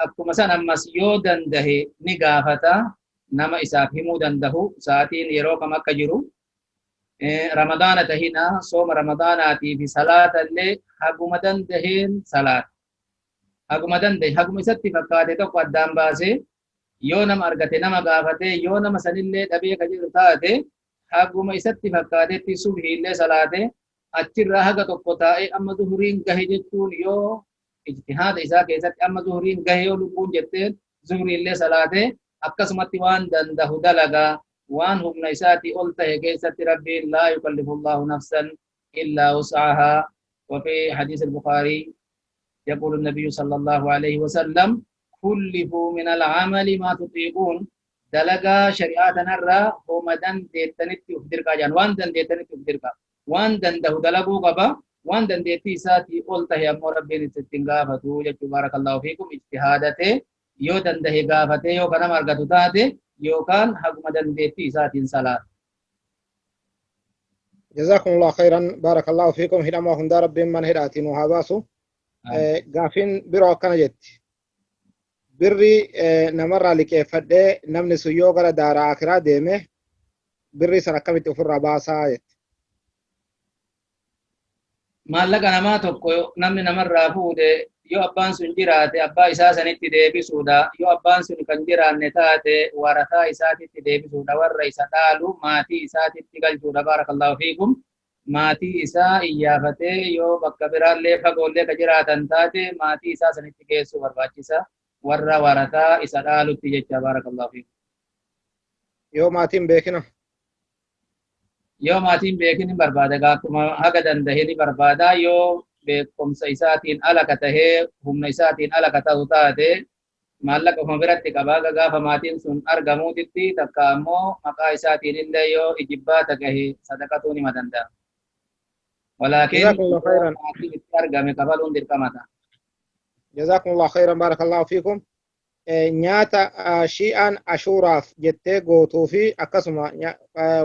Akkuma san ammas yoo dandahe ni gaafata nama isaaf himuu dandahu sa'aatiin yeroo kam akka jiru. Ramadaana tahina, sooma Ramadaanaatii fi salaata illee haguma dandaheen salaata. Haguma dandahe, haguma isatti fakkaate tokko addaan baasee, yoo nama argate nama gaafate, yoo nama sanillee dhabee ka jedhu taate, haguma isatti fakkaatetti subhiillee salaate, achirraa haga tokko taa'ee amma zuhuriin gahe jechuun, yoo ijtihaada isaa keessatti amma zuhuriin gahe yoo lubbuun jetteen, zuhuriillee salaate, akkasumatti waan dandahu dalagaa. Waan humna isaatii ol tahe keessatti Rabbiin laa yukallifu Allahu nafsan illaa wus'ahaa. وفي حديث البخاري يقول النبي صلى الله عليه وسلم: كلفوا من العمل ما تطيقون. Dalagaa shari'aa tanarraa homa dandeettanitti uf dirqaa jedhan. Waan dandeettanitti uf dirqaa. Waan dandahu dalaguu qaba. Waan dandeettii isaatii ol tahe ammoo Rabbiin ittiin gaafatu jechuu. Barakallahu fiikum. Ijtihaadatee, yoo dandahe gaafatee, yoo kanama argatu taate, yookaan haguma dandeettii isaatiin salaata. Jazakumullahu khairan, barakallahu fiikum. Hidhamaa hundaa Rabbiin mana hidhaatiin nu haa baasu. Gaafiin biroo akkana jetti: birri namarraa liqeeffadhee, namni sun yoo gara daaraa akiraa deeme, birrii san akkamitti ofirraa baasaa jetti. Maallaqa namaa tokko namni namarraa fuudhe, yoo abbaan sun jiraate abbaa isaa sanitti deebisuudha. Yoo abbaan sun kan jiraanne taate, warataa isaatitti deebisuudha, warra isa dhaalu maatii isaatitti galchuudha. Barakallahu fiikum. Maatii isaa iyyaafatee, yoo bakka biraallee fagoollee ka jiraatan taate, maatii isaa sanitti geessuu barbaachisa, warra warataa isa dhaalutti jecha. Barakallahu fiikum. Yoo maatiin beekina? Yoo maatiin beekin hin barbaada, akkuma haga dandahe ni barbaada. Yoo beekumsa isaatiin ala ka tahee, humna isaatiin ala ka ta'u taate, maallaqa ofuma biratti qaba gaafa maatiin sun argamuutitti. Takka ammoo maqaa isaatiin illee yoo ijibbaata gahe sadaqatuu nima danda'a. Walaakin maatiin itti argame kafaluun dirqama ta'a. Jazakumullahu khairan, barakallahu fiikum. Nyaata shi'aan ashuuraaf jettee gootuu fi akkasuma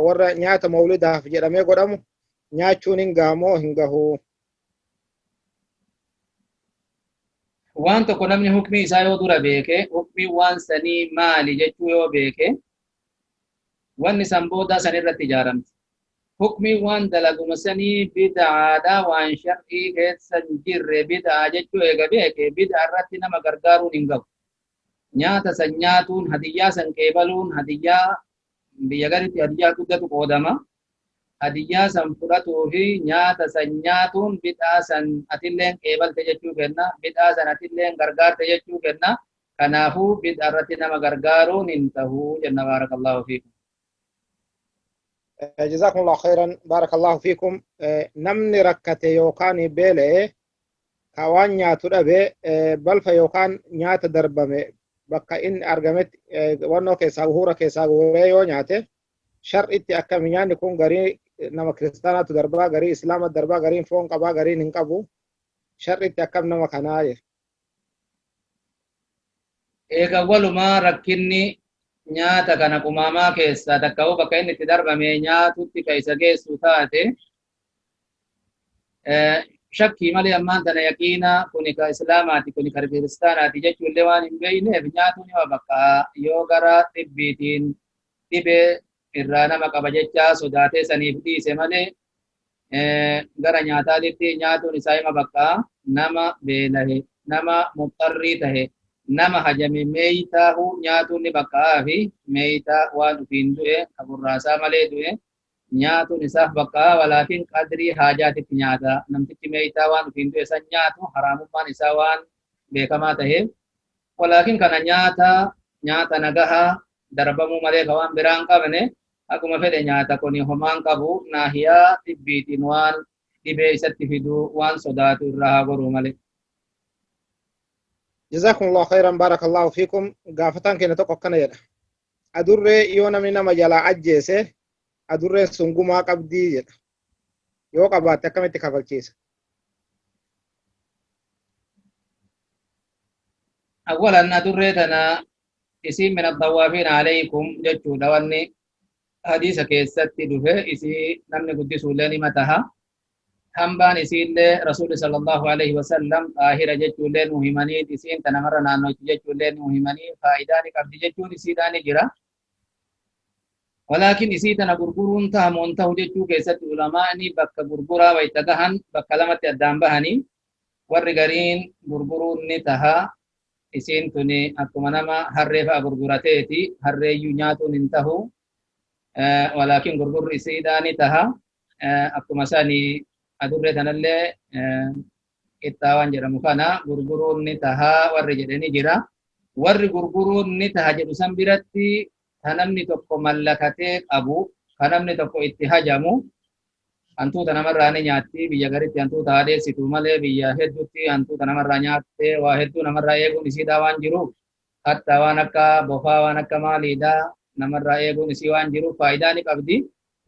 warra nyaata mawlidaaf jedhamee godhamu nyaachuun hin gahamoo hin gahuu? Waan tokko namni hukmii isaa yoo dura beeke, hukmii waan sanii maali jechuu yoo beeke, wanni san boodaa san irratti ijaaramti. Hukmii waan dalaguma sanii bid'aadha, waan shar'ii keessa hin jirre bid'aa jechuu eega beeke, bid'aa irratti nama gargaaruun hin gahu. Nyaata san nyaatuun, hadiyyaa san qeebaluun, hadiyyaa biyya garitti hadiyyaa guddatu qoodama. Hadiyyaa san fudhatuu fi nyaata san nyaatuun bid'aa san atilleen qeebalte jechuu kenna, bid'aa san atilleen gargaarte jechuu kenna. Kanaafuu bid'aa irratti nama gargaaruun hin tahuu jenna. Baarakallahu fiikum. Jazakumullahu khairan, barakallahu fiikum. Namni rakkate yookaan beela'e ka waan nyaatu dhabe balfa yookaan nyaata darbame bakka inni argametti wannoo keessaa huura keessaa guuree yoo nyaate shar'itti akkami? Nyaanni kun garii nama kiristaanaatu darbaa, garii islaama darbaa, gariin foon qabaa, gariin hin qabu, shar'itti akkam nama kanaa jedhe. Eega walumaa rakkinni nyaata kana qumaamaa keessaa takka'uu bakka inni itti darbame nyaatutti ka isa geessu taate, shakkii malee ammaan tana yaqiina kuni ka islaamaati, kuni ka kiristaanaati jechuullee waan hin beeyneef nyaatuun yoo bakka yoo gara xibbiitiin dhibee irraa nama qaba jecha sodaatee saniif dhiise malee, gara nyaataatitti nyaatuun isaa hima bakka. Nama beelahe, nama muxxarrii tahe, nama hajame meeytaahu nyaatuun ni bakka'aa fi meeytaa waan ufiin du'e ka burraasaa malee du'e nyaatuun isaaf bakka'aa, walaakin qadrii haajaatitti nyaata. Namtichi meeytaa waan ufiin du'e san nyaatu haraamummaan isaa waan beekamaa taheef, walaakin kana nyaata nyaata nagahaa darbamuu malee ka waan biraan qabne akkuma fedhe nyaata kuni homaan qabu, naahiyaa xibbiitiin waan dhibee isatti fiduu waan sodaatu irraa haa goruu malee. Jazakumullahu khairan, barakallahu fiikum. Gaafataan keenya tokko akkana jedha. Adurree yoo namni nama jalaa ajjeese adurreen sun gumaa qabdii jedha. Yoo qabaatte akkamitti kafalchiisa? Awwalan adurree tana isiin min addawaafiin alaykum jechuudha, wanni hadiisa keessatti dhufe isii namni guddisuullee nima taha. Hambaan isiillee Rasuulli sallallahu alaihi wasallam xaahira jechuullee nu himanii, isiin ta namarra naannoyti jechuullee nu himanii, faayidaa ni qabdi jechuun isiidhaa ni jira. Walaakin isii tana gurguruun tahamoon tahu jechuu keessatti ulamaani bakka gurguraa wayta gahan bakka lamatti addaan bahanii, warri gariin gurguruun ni taha, isiin tuni akkuma nama harree fa'a gurgurateeti, harreeyyuu nyaatuun hin tahu, walaakin gurgurri isiidhaa ni taha. Akkuma sani adurree tanallee qixxaa waan jedhamu kana gurguruun ni taha warri jedhe ni jira. Warri gurguruun ni taha jedhu san biratti ka namni tokko mallakatee qabu, ka namni tokko itti hajamu, hantuuta namarraa ni nyaatti. Biyya garitti hantuuta haadheessitu malee biyya hedduutti hantuuta namarraa nyaattee waa hedduu namarraa eeguun isiidhaa waan jiruuf, hatta waan akka bofaa, waan akka maaliidhaa namarraa eeguun isii waan jiruuf faayidaa ni qabdi.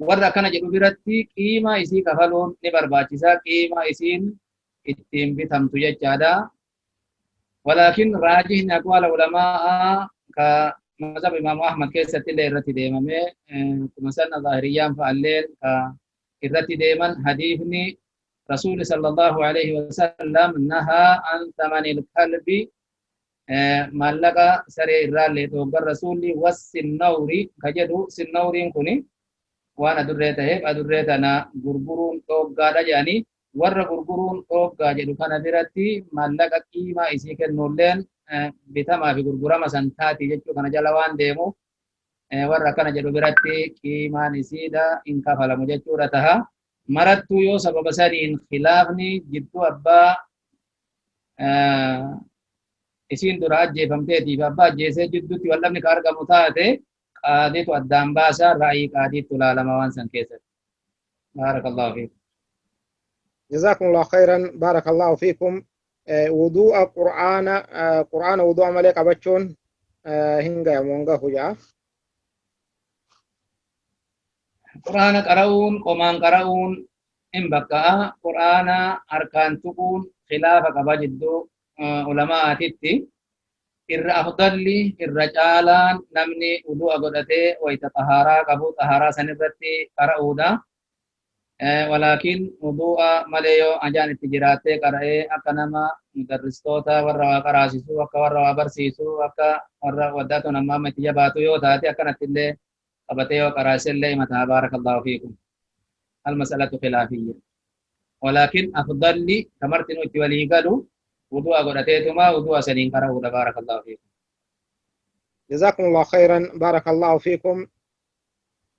Warra akkana jedhu biratti qiimaa isii kafaluun ni barbaachisa, qiimaa isiin ittiin bitamtu jechaadha. Walaakin raajihni aqwaala ulamaa ka mazhab Imaamu Ahmad keessatti illee irratti deemame, akkuma sana zaahiriyyaan fa'alleen ka irratti deeman, hadiifni Rasuuli sallallahu alaihi wasallam nahaa an thamanil kalbi, maallaqa saree irraallee dhooggan Rasuulli, wassinnawri ka jedhu, sinnawriin kuni waan adurree ta'eef adurree tana gurguruun dhooggaadha jedhanii, warra gurguruun dhooggaa jedhu kana biratti maallaqa qiimaa isii kennuulleen bitamaa fi gurgurama san taati jechuu kana jala waan deemuuf, warra akkana jedhu biratti qiimaan isiidha hin kafalamu jechuudha taha. Marattuu yoo sababa saniin khilaafni jidduu abbaa isiin dura ajjeefamteetii fi abbaa ajjeesee jidduutti waldhabni ka argamu taate, qaadiitu addaan baasa, ra'ayii qaadiitu ilaalama waan san keessatti. Baarakallahu fiikum. Jazakumullahu khairan, barakallahu fiikum. Wudu'a qur'aana, qur'aana wudu'a malee qabachuun hin gayamu hin gahu jaa. Qur'aana qara'uun, qomaan qara'uun hin bakka'a. Qur'aana harkaan tuquun khilaafa qaba jidduu ulamaatitti. Irra afdalli, irra caalaan, namni wudu'a godhatee wayta xahaaraa qabu xahaaraa san irratti qara'uudha. Walaakin wudu'a malee yoo ajaan itti jiraattee qara'ee, akka nama mudarristoota warra waa qaraasisu, akka warra waa barsiisu, akka warra waddaatuun amma amma itti jabaatu yoo taate, akkanatti illee qabatee yoo qaraase illee himataa. Baarakallahu fiikum. Almasalatu khilaafiyya. Walaakin afdalli kamartinu itti walii galu wudu'a godhateetuma wudu'a saniin qara'uudha. Baarakallahu fiikum. Jazakumullahu khairan, barakallahu fiikum.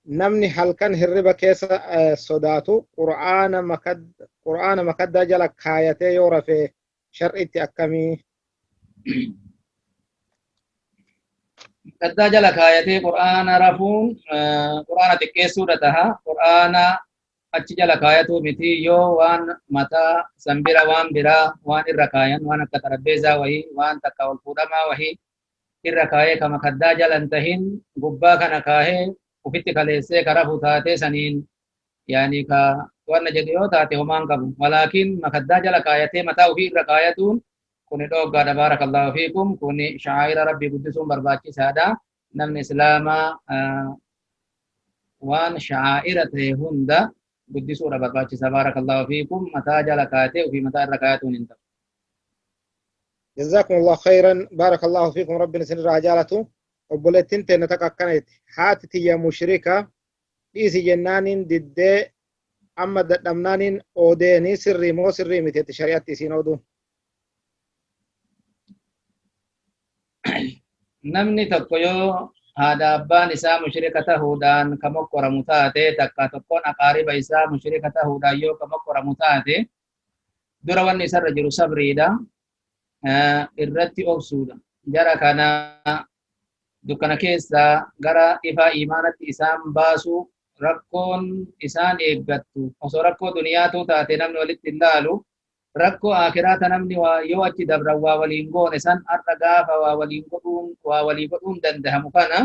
Namni halkan hirriba keessa sodaatu qur'aana makaddaa jala kaayatee yoo rafe shar'itti akkamii? Makaddaa jala kaayatee qur'aana rafuun qur'aana xiqqeessuudha taha. Qur'aana achi jala kaayatuu miti yoo waan mataa sanbira waan biraa waan irra kaayan waan akka xarabbeezaa wahii waan takka ol fuudhamaa wahii irra kaayee ka makaddaa jala hin tahin gubbaa kana kaahee ufitti kaleessee ka rafu taatee saniin yaani ka wanna jedhu yoo taate homaan qabu. Walaakin makaddaa jala kaayatee mataa ufii irra kaayatuun kuni dhooggaadha. Baarakallaahu fiikum. Kuni shaa'ira rabbii guddisuun barbaachisaadha. Namni islaamaa waan shaa'ira ta'e hunda guddisuudha barbaachisa. Baarakallaahu fiikum. Mataa jala kaayatee ufii mataa irra kaayatuun hin ta'u. جزاكم الله خيرا بارك الله فيكم ربنا سن رجالته obboleettiin teenna takka akkana jetti haati tiyya mushrika dhiisi jennaaniin diddee amma dadhabnaaniin oodeenii sirrii moo sirrii miti jetti shari'atti isiin ooduun. Namni tokko yoo haadha abbaan isaa mushrika tahuudhaan ka mokkoramu taate takka tokkoon aqaariba isaa mushrika tahuudhaan yoo ka mokkoramu taate dura wanni isarra jiru sabriidha irratti obsuudha. Jara kana dukkana keessaa gara ifaa imaanatti isaan baasu rakkoon isaan eeggattu osoo rakkoo duniyaatuu taate namni walitti hin laalu rakkoo akiraata namni yoo achi dabran waa waliin goone san har'a gaafa waa waliin godhuun waa walii godhuun dandahamu kana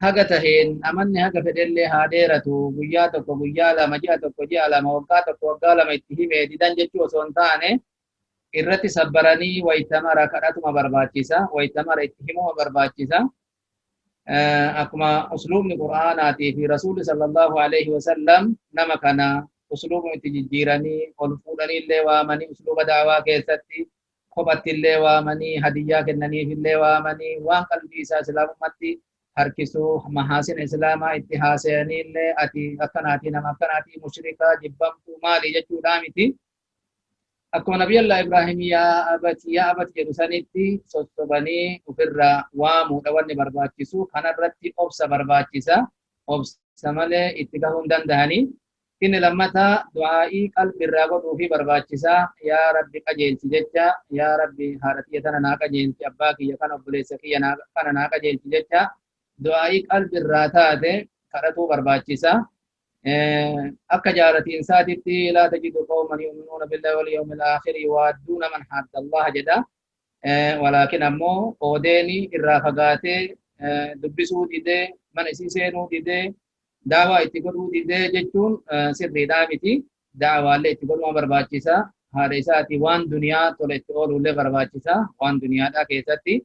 haga taheen amanni haga fedhellee haa dheeratu guyyaa tokko guyyaa lama ji'a tokko ji'a lama waggaa tokko waggaa lama itti himee didan jechuu osoo hin taane irratti sabbaranii waytamara kadhatuma barbaachisa waytamara itti himuma barbaachisa. Akkuma usluubni qur'aanaatii fi rasuulli sallallahu alaihi wasallam nama kana usluubuma itti jijjiiranii ol fuudhanii illee waamanii usluuba daawaa keessatti kophatti illee waamanii hadiyyaa kennaniif illee waamanii waan qalbii isaa islaamummaatti harkisuu mahaasina islaamaa itti haasayanii illee ati akkanaatii nama akkanaatii mushrikaa jibbamtuu maali jechuudhaa miti. Akkuma nabiyallah Ibraahim yaa abati yaa abati jedhu sanitti sossobanii ofirraa waamuudha wanni barbaachisu kanarratti obsa barbaachisa. Obsa malee itti gahuu hin dandahanii. Inni lammataa du'aa'ii qalbiirraa godhuufi barbaachisa. Yaa Rabbi qajeelchi jecha yaa Rabbi haadha kiyya tana naa qajeelchi abbaa kiyya kana obboleessa kiyya kana naa qajeelchi jecha du'aa'ii qalbiirraa taate kadhatuu barbaachisa. Akka jaalatiin saatitti laa tajidu qawman yu'minuuna billahi wal yawmil aakhiri yuwaadduuna man hadda Allaha jedha. Walaakin ammoo oodeeni irraa fagaatee dubbisuu didee mana isii seenuu didee daawaa itti godhuu didee jechuun sirriidhaa miti. Daawaallee itti godhuma barbaachisa. Haadha isaati waan duniyaa tola itti ooluullee barbaachisa. Waan duniyaadhaa keessatti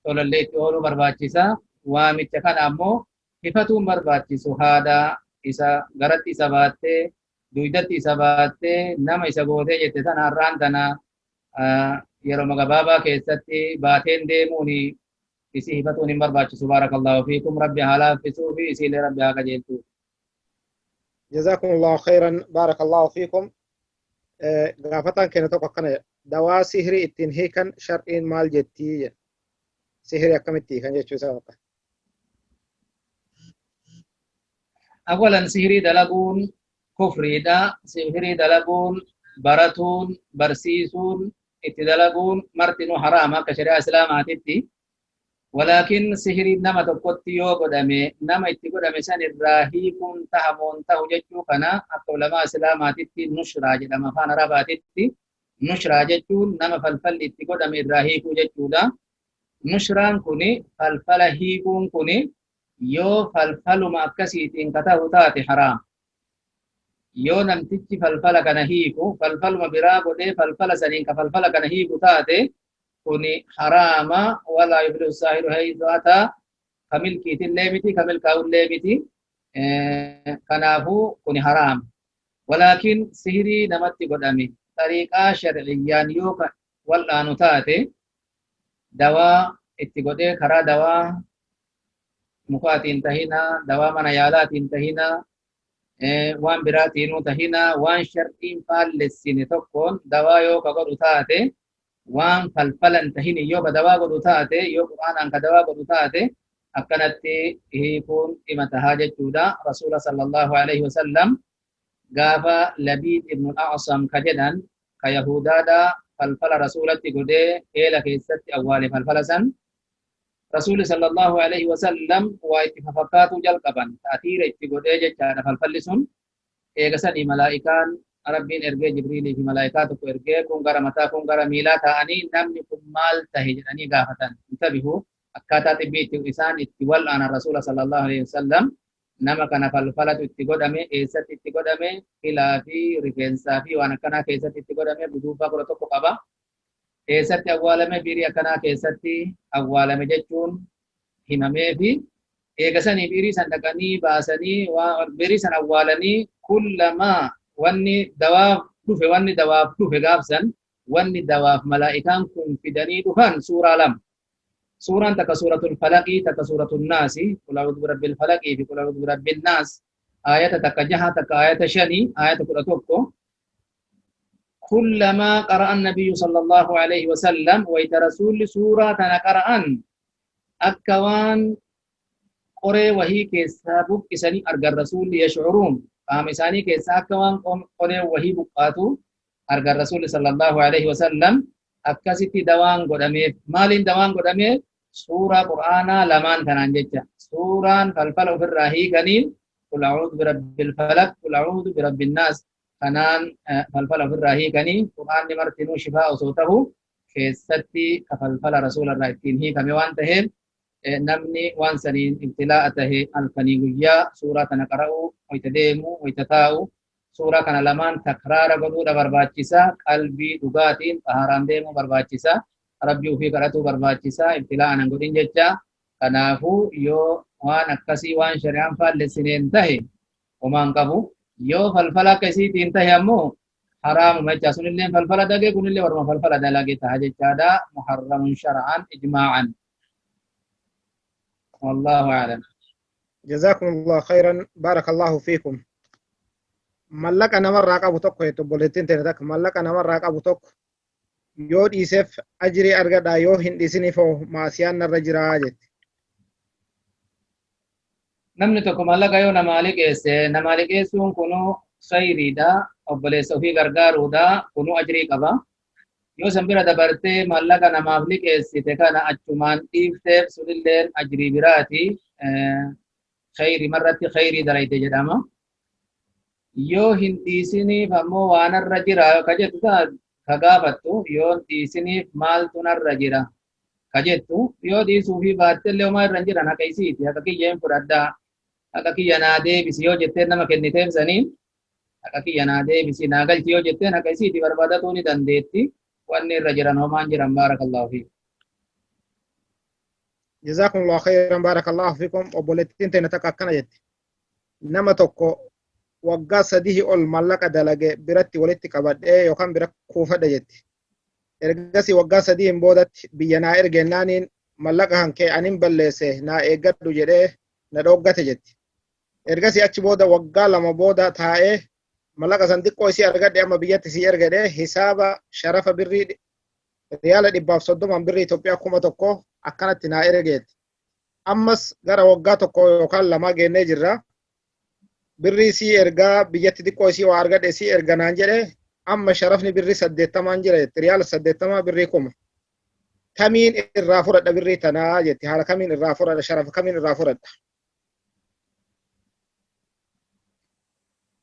tolallee itti ooluu barbaachisa. Waamicha kana ammoo ifatuun barbaachisu haadha isa garatti isa baattee duydatti isa baattee nama isa gootee jette sana har'aan tana yeroo gabaabaa keessatti baateen deemuun isii hifatuun hin barbaachisu. Baarakallaahu fiikum. Rabbi haa laaffisuu fi isiilee Rabbi haa qajeelchu. جزاكم الله خيرا بارك الله فيكم. Gaafataan keenya tokko akkana jedha. Dawaa sihirii ittiin hiikan shar'iin maal jettii jedha. Sihirii akkamitti hiikan jechuu isaa fakkaata. Awalan sihirii dalaguun kufriidha. Sihirii dalaguun baratuun barsiisuun itti dalaguun martinuu haraama akka shari'aa islaamaatitti. Walaakin sihiriin nama tokkotti yoo godhame nama itti godhame san irraa hiikuun tahamoon tahu jechuu kana akka ulamaa islaamaatitti nushraa jedhama afaan arabaatitti. Nushraa jechuun nama falfalli itti godhame irraa hiikuu jechuudha. Nushraan kuni falfala hiikuun kuni yoo falfaluma akkasiitiin ka tahu taate haraama. Yoo namtichi falfala kana hiiku falfaluma biraa godhee falfala saniin ka falfala kana hiiku taate kuni haraama. Walaa yuflihu saahiru haythu ataa ka milkiitillee miti ka milkaa'ullee miti. Kanaafuu kuni haraama. Walaakin sihirii namatti godhame tariiqaa sharciyyaan yoo ka wal'aanu taate dawaa itti godhee karaa dawaa mukaatiin tahina dawaa mana yaalaatiin tahina waan biraatiinuu tahina waan shar'iin faallessine tokkoon dawaa yoo ka godhu taate waan falfalan tahini yoo ka dawaa godhu taate yoo qur'aanaan ka dawaa godhu taate Akkanatti hiikuun dhima tahaa jechuudha. Rasuula sallallahu alaihi wasallam gaafa Labiid ibnu A'sam ka jedhan ka Yahudaadha falfala rasuulatti godhee eela keessatti awwaale falfala san rasuuli sallallahu alaihi wasallam waa itti fafakkaatuu jalqaban ta'atiira itti godhee jechaadha. Falfalli sun eega sanii malaa'ikaan rabbiin ergee Jibriilii fi malaa'ikaa tokko ergee kun gara mataa kun gara miilaa ta'anii namni kun maal tahe jedhanii gaafatan. Intabihu, akkaataa xibbii itti isaan itti wal'aanan rasuula sallallahu alaihi wasallam nama kana falfalatu itti godhame, eessatti itti godhame, filaa fi rifeensaa fi waan akkanaa keessatti itti godhame, guduunfaa 11 qaba. Eessatti awwaalame, biirii akkanaa keessatti awwaalame jechuun himamee fi eega sanii biirii san dhaqanii baasanii biirii san awwaalanii kullamaa wanni dawaaf dhufe, wanni dawaaf dhufe gaafsan wanni dawaaf malaa'ikaan kun fidanii dhufan suuraa lama. Suuraan takka suuratul falaqii, takka suuratul naasi, qul a'uudhu birabbil falaqii fi qul a'uudhu birabbin naas, aayata takka jaha, takka aayata shanii, aayata 11. Kullamaa qara'a annabiyyu sallallahu alaihi wasallam wayta rasuulli suuraa tana qara'an akka waan qoree wahii keessaa buqqisanii argan rasuulli yashcuruun qaama isaanii keessaa akka waan qoree wahii buqqaatu argan rasuulli sallallahu alaihi wasallam. Akkasitti dawaan godhameef. Maaliin dawaan godhameef? Suuraa qur'aanaa lamaan tanaan jecha suuraan falfala ofirraa hiikaniin qul a'uudhu birabbil falaq, qul a'uudhu birabbin naas kanaan falfala ofirraa hiikanii qur'aanni martinuu shifaa osoo tahu keessatti ka falfala rasuularraa ittiin hiikame waan taheef namni waan saniin ibtilaa'a tahe halkanii guyyaa suuraa kana qara'uu, wayta deemu, wayta taa'u suuraa kana lamaan takraara godhuudha barbaachisa. Qalbii dhugaatiin xahaaraan deemuu barbaachisa. Rabbii ofii kadhatuu barbaachisa. Ibtilaa'a nan godhin jecha. Kanaafuu yoo waan akkasii waan shari'aan faallessineen tahe homaan qabu. Yoo falfala akka isiitiin tahe ammoo haraamuma jecha. Sunillee falfala dage, kunillee warma falfala dalage taha jechaadha. Muharramun shar'an ijmaa'an. Wallahu a'lam. Jazakumullahu khairan, barakallahu fiikum. Mallaqa namarraa qabu tokko jettu obboleettiin teenya takka, mallaqa namarraa qabu tokko yoo dhiiseef ajrii argadha, yoo hin dhiisiniif hoo maasiyaan narra jiraa jetti. Namni tokko mallaqa yoo namaa liqeesse, namaa liqeessuun kunuu khayriidha, obboleessa ofii gargaaruudha, kunuu ajrii qaba. Yoo san bira dabartee mallaqa namaaf liqeessite kana achumaan dhiifteef sunilleen ajrii biraati, khayrii marratti khayrii dalayte jedhama. Yoo hin dhiisiniif ammoo waan narra jira ka jettu ka gaafattu, yoo hin dhiisiniif maaltu narra jira ka jettu, yoo dhiisuufii baattellee homaa irra hin jiran, haqa isiiti, haqa kiyya hin fudhadhaa, haqa kiyya naa deebisi yoo jetteen nama kenniteef saniin haqa kiyya naa deebisi naa galchi yoo jetteen haqa isiiti barbaadatuu ni dandeetti. Wanni irra jiran homaan jiran. Baarakallahu fiik. Jazakumullahu khairan, barakallahu fiikum. Obboleettiin teenya takka akkana jetti. Nama tokko waggaa 3 ol mallaqa dalage biratti walitti qabadhee yookaan bira kuufadhe jetti. Ergasii waggaa 3n boodatti biyya naa ergennaaniin mallaqa kan kee anin balleesse naa eeggadhu jedhee na dhooggate jetti. Ergasii achi booda waggaa 2 booda taa'ee mallaqa san xiqqoo isii argadhe amma biyyatti sii ergedhe hisaaba sharafa birrii riyaala 130 birrii Itoophiyaa 1000 akkanatti naa ergeetti. Ammas gara waggaa 1 yookaan 2 geennee jirra. Birrii sii ergaa biyyatti xiqqoo isii waa argadhe sii erga naan jedhe, amma sharafni birrii 80 jira jetti, riyaala 80 birrii 1000. Kamiin irraa fudhadha birrii tanaa jetti, haala kamiin irraa fudhadha, sharafa kamiin irraa fudhadha?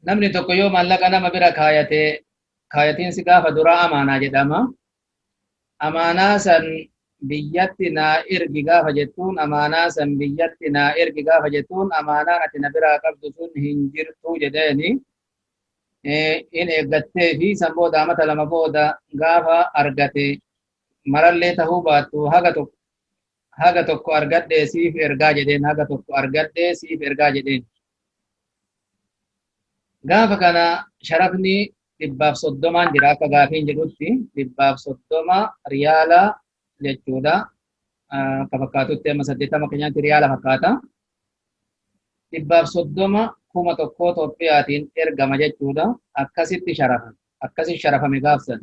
Namni tokko yoo maallaqa nama bira kaayate, kaayatiinsi gaafa duraa amaanaa jedhama. Amaanaa san biyyatti naa ergi gaafa jettuun, amaanaa san biyyatti naa ergi gaafa jettuun, amaanaan ati na biraa qabdu sun hin jirtu jedheeni. In eeggattee fi san booda amata 2 booda gaafa argate marallee tahuu baattu haga tokko argadhee siif ergaa jedheen, haga tokko argadhee siif ergaa jedheen. Gaafa kana sharafni 130 jira akka gaafiin jedhutti, 130 riyaala jechuudha. Akka fakkaatutti amma 80 keenyaatti riyaala fakkaata. 130 1000 Itoophiyaatiin ergama jechuudha. Akkasitti sharafame. Akkasitti sharafame gaafsan.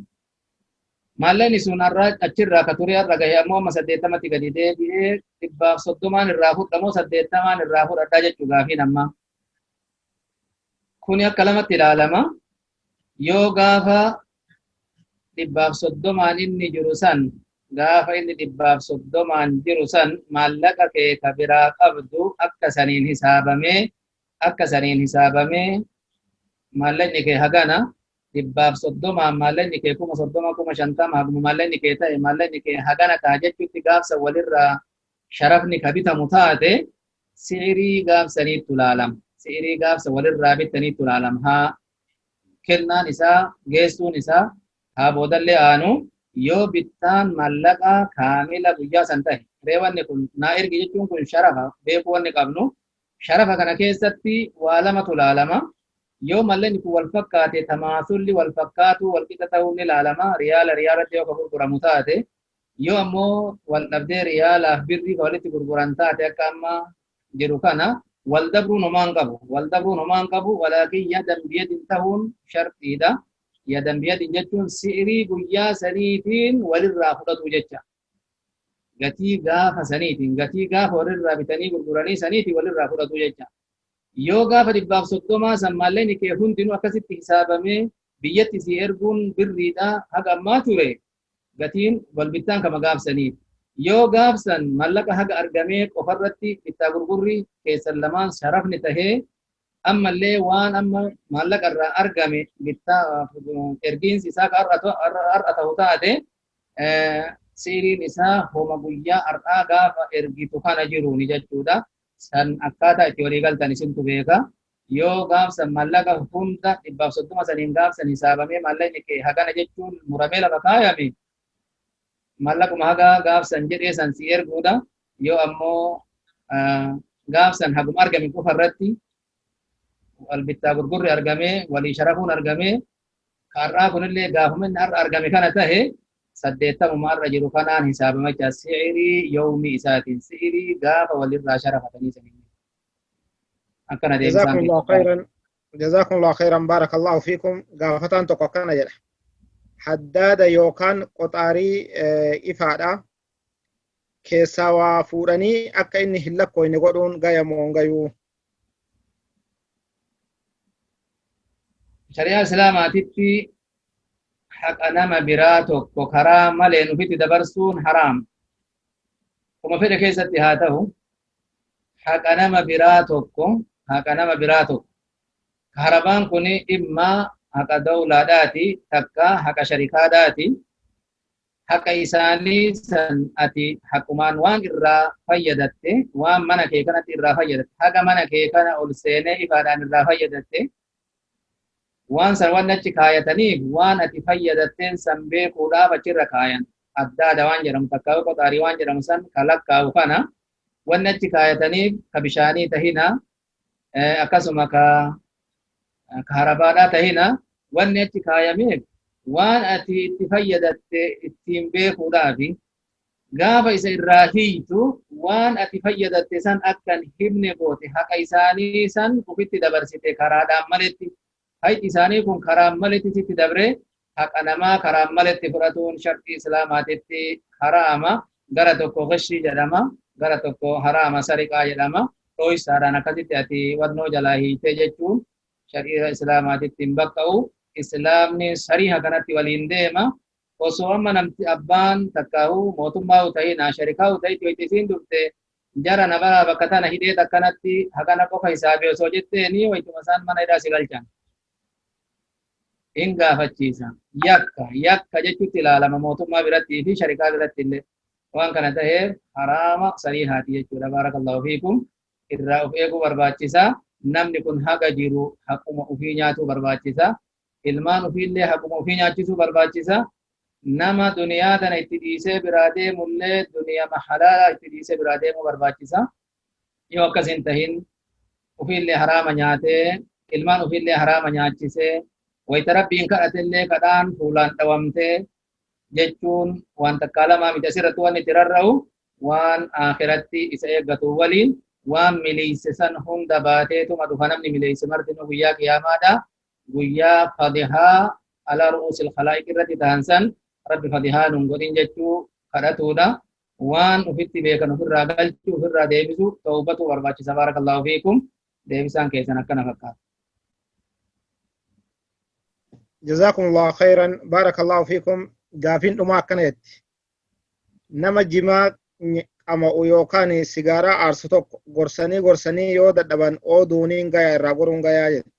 Maallaqni sun har'a achirraa ka ture har'a gahe ammoo amma 80tti gadi deebi'ee 130n irraa fudhamoo 80n irraa fudhadhaa jechuu gaafiin ammaa. Kuni akka lamatti ilaalama. Yoo gaafa 130n inni jiru san gaafa inni 130n jiru san maallaqa kee ka biraa qabdu akka saniin hisaabamee akka saniin hisaabamee maallaqni kee hagana 130n maallaqni kee 30,000 50,000 haguma maallaqni kee ta'e maallaqni kee hagana ta'a jechuutti gaafsa walirraa sharafni ka bitamu taate si'irii gaafsaniitu ilaalama. Si'irii gaafsa walirraa bittaniitu ilaalama. Haa kennaan isaa geessuun isaa haa boodallee aanu yoo bittaan maallaqa kaamila guyyaa san ta'e reewanni kun naa ergi jechuun kun sharafa beekuu wanni qabnu sharafa kana keessatti waa lamatu ilaalama. Yoo maallaqni kun wal fakkaate tamaasulli wal fakkaatu wal qixa ta'uun ni ilaalama. Riyaala riyaalatti yoo ka gurguramu taate yoo ammoo wal dhabdee riyaalaaf birrii ka walitti gurguran taate akka amma jiru kana wal dabruun homaan qabu. Wal dabruun homaan qabu walaakin yadan biyadin ta'uun sharxiidha. Yadan biyadin jechuun si'irii guyyaa saniitiin walirraa fudhatu jecha. Gatii gaafa saniitiin gatii gaafa walirraa bitanii gurguranii saniitiin walirraa fudhatu jecha. Yoo gaafa 130 san maallaqni kee hundinuu akkasitti hisaabamee biyyatti si erguun birriidha haga ammaa ture gatiin wal bittaan kama gaafsaniiti. Yoo gaafsan maallaqa haga argamee qofarratti bittaa gurgurri keessan lamaan sharafni tahee ammallee waan amma maallaqa irraa argame bittaa ergiinsi isaa ka har'a ta'u taate siiriin isaa homa guyyaa har'aa gaafa ergitu kana jiruuni jechuudha. San akkaataa itti walii galtan isintu beeka. Yoo gaafsan maallaqa hunda 130 saniin gaafsan hisaabamee maallaqni kee hagana jechuun muramee lafa kaayame maallaquma haga gaafsan jedhee san si erguudha. Yoo ammoo gaafsan haguma argame qofa irratti wal bittaa gurgurri argamee walii sharafuun argamee har'aa kunillee gaafuma inni har'a argame kana tahe 80 har'a jiru kanaan hisaabama jecha si'irii yawmi isaatiin si'irii gaafa walirraa sharafatanii saniin. Akkana deebisaan. Jazakumullahu khairan. Jazakumullahu khairan barakallahu fiikum. Gaafataan tokko akkana jedha. Haddaada yookaan qoxaarii ifaadha. Keessaa waa fuudhanii akka inni hin lakkoofne godhuun gayamoo hin gayuu. Shari'aa Islaamaatitti haqa nama biraa tokko karaa maleen ofitti dabarsuun haraam. Kuma fedhe keessatti haa ta'u haqa nama biraa tokko haqa nama biraa tokko. Harabaan kun dhimma haqa dawlaadhaati takka haqa sharikaadhaati. Haqa isaanii san ati haqumaan waan irraa fayyadatte waan mana kee kanatti irraa fayyadatte haqa mana kee kana ol seenee ifaadhaan irraa fayyadatte waan san waan achi kaayataniif waan ati fayyadatteen san beekuudhaaf achirra kaayan addaada waan jedhamu takka qoxaarii waan jedhamu san ka lakkaa'u kana waan achi kaayataniif ka bishaanii tahina akkasuma ka harabaadhaa tahina wanni achi kaayameef waan ati itti fayyadatte ittiin beekuudhaafi gaafa isa irraa hiitu waan ati fayyadatte san akka hin himne goote haqa isaanii san ofitti dabarsite karaadhaan maletti hayti isaanii kun karaan maletti sitti dabre haqa namaa karaan maletti fudhatuun shartii islaamaatitti haraama. Gara tokko ghishii jedhama gara tokko haraama sariqaa jedhama. Dhooysaadhaan akkasitti ati wannoo jalaa hiitee jechuun shari'a islaamaatitti hin baqqa'u. Islaamni sariha kanatti waliin deema. Osoo amma namti abbaan takkaa'u mootummaa ta'in sharikaa ta'in itti isiin dhufte jara nabaraa bakka tana hidhee akkanatti hagana qofa hisaabee osoo jetteeni wayituma isaan mana hidhaa si galchan. Hin gaafachiisa. Yakka yakka jechuutti ilaalama mootummaa biratti fi sharikaa biratti illee. Waan kana ta'eef haraama sarihaati jechuudha. Baarakallahu fiikum. Irraa of eeguu barbaachisa. Namni kun haga jiru haquma ofii nyaatuu barbaachisa. Ilmaan ofiillee haquma ofii nyaachisuu barbaachisa. Nama duniyaa tana itti dhiisee biraa deemullee duniyaa halaalaa itti dhiisee biraa deemuu barbaachisa. Yoo akkas hin tahin ofiillee haraama nyaatee ilmaan ofiillee haraama nyaachisee wayita rabbiin kadhatellee kadhaan fuulaan dhawamtee jechuun waan takkaa lamaa miti asirratti waan itti rarra'u waan akhiratti isa eeggatu waliin waan miliise san hunda baateetuma dhufa namni miliise martinuu guyyaa qiyaamaadha. Guyyaa fadihaa ala ru'uusil khalaa'iq irratti ta'an san Rabbi fadihaa nun godhin jechuu kadhatuudha. Waan ufitti beekan ofirraa galchuu ofirraa deebisu tawbatu barbaachisa. Barakallahu fiikum. Deebisaan keessan akkana fakkaata. جزاكم الله خيرا بارك الله فيكم. Gaafiin dhumaa akkana jetti: nama jimaa qama'u yookaan sigaaraa aarsu tokko gorsanii gorsanii yoo dadhaban ooduuniin gayaa irraa goruun gayaa jedhe.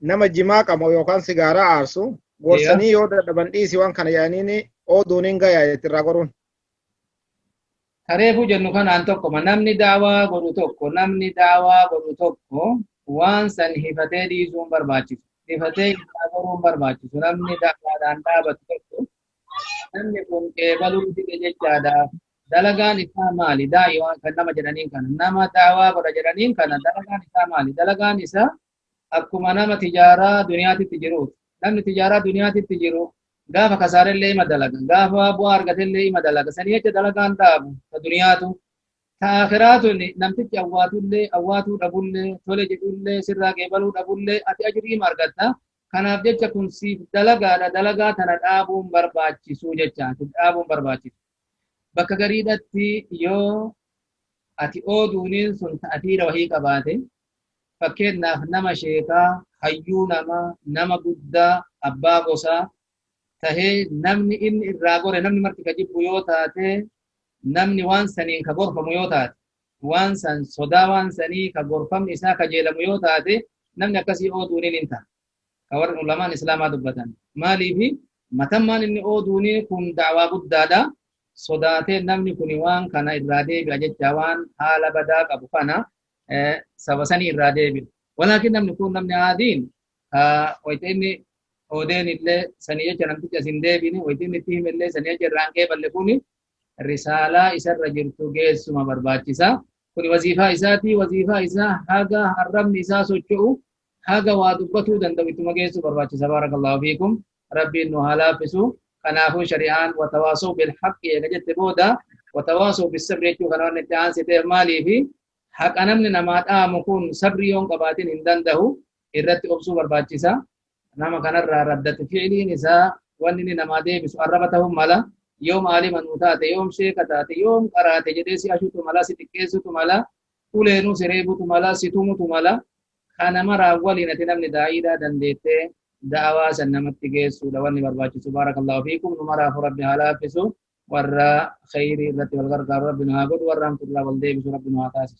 Nama jimaa qama'u yookaan sigaaraa aarsu gorsanii yoo dadhaban dhiisi waan kana jedhaniin ooduuniin gayaa jetti irraa goruun. Kareefu jennu kanaan tokkoma namni daawaa godhu tokko namni daawaa godhu tokko waan san hifatee dhiisuun barbaachisu. Hifatee irraa goruun barbaachisu. Namni daawaadhaan dhaabatu tokko namni kun qeebaluu dide jechaadhaaf dalagaan isaa maali? Daa'i waan kan nama jedhaniin kana nama daawaa godha jedhaniin kana dalagaan isaa maali? Dalagaan isaa akkuma nama tijaaraa duniyaatitti jiruuti. Namni tijaaraa duniyaatitti jiru gaafa kasaarellee ima dalaga, gaafa bu'aa argatellee ima dalaga. Sanii jecha dalagaan dhaabu ta duniyaatu. Ta akhiraatu namtichi awwaatullee awwaatuu dhabullee tole jedhullee sirraa qeebaluu dhabullee ati ajrii ima argatta. Kanaaf jecha kun siif dalagaadha. Dalagaa tana dhaabuun barbaachisu jecha dhaabuun barbaachisu. Bakka gariidhatti yoo ati ooduuniin sun ta'atiira wahii qabaate fakkeenyaaf nama sheekaa hayyuu nama nama guddaa abbaa gosaa tahee namni inni irraa gore namni marti ka jibbu yoo taate namni waan saniin ka gorfamu yoo taate waan san sodaa waan sanii ka gorfamni isaa ka jeelamu yoo taate namni akkasii ooduuniin hin ta'a. Ka warri ulamaan islaamaa dubbatan. Maaliifi matammaan inni ooduuniin kun da'waa guddaadha. Sodaatee namni kun waan kana irraa deebi'a jecha waan haala badaa qabu kana saba sanii irraa deebi'a. Walaakin namni kun namni aadiin wayita inni oodeen illee sanii jecha namtichi as hin deebine wayita inni itti hime illee sanii jecha irraa hin qeeballe kuni risaalaa isarra jirtu geessuma barbaachisa. Kuni waziifaa isaati. Waziifaa isaa haga arrabni isaa socho'u haga waa dubbatuu danda'u ittuma geessuu barbaachisa. Barakallahu fiikum. Rabbiin nu haa laaffisu. Kanaafuu shari'aan watawaasoo bilhaqqi eega jette booda watawaasoo bisabri jechuu kana wanni itti aansiteef maaliifi haqa namni namaa dhaamu kun sabri yoon qabaatin hin danda'u irratti obsuu barbaachisa. Nama kanarraa raddatu fi'iliin isaa wanni inni namaa deebisu arraba ta'uu mala. Yoom aalima nuu taate, yoom sheeka taate, yoom qaraate jedhee si ashutu mala, si xiqqeessutu mala, uleenuu si reebutu mala, si tumutu mala. Kana maraa waliin ati namni daa'iidhaa dandeettee da'awaa san namatti geessuudha wanni barbaachisu. Barakallahu fiikum. Nu maraafu Rabbi haa laaffisu. Warra khayrii irratti wal gargaaru Rabbi nu haa godhu. Warra hamtuurraa wal deebisu Rabbi nu haa taasisu.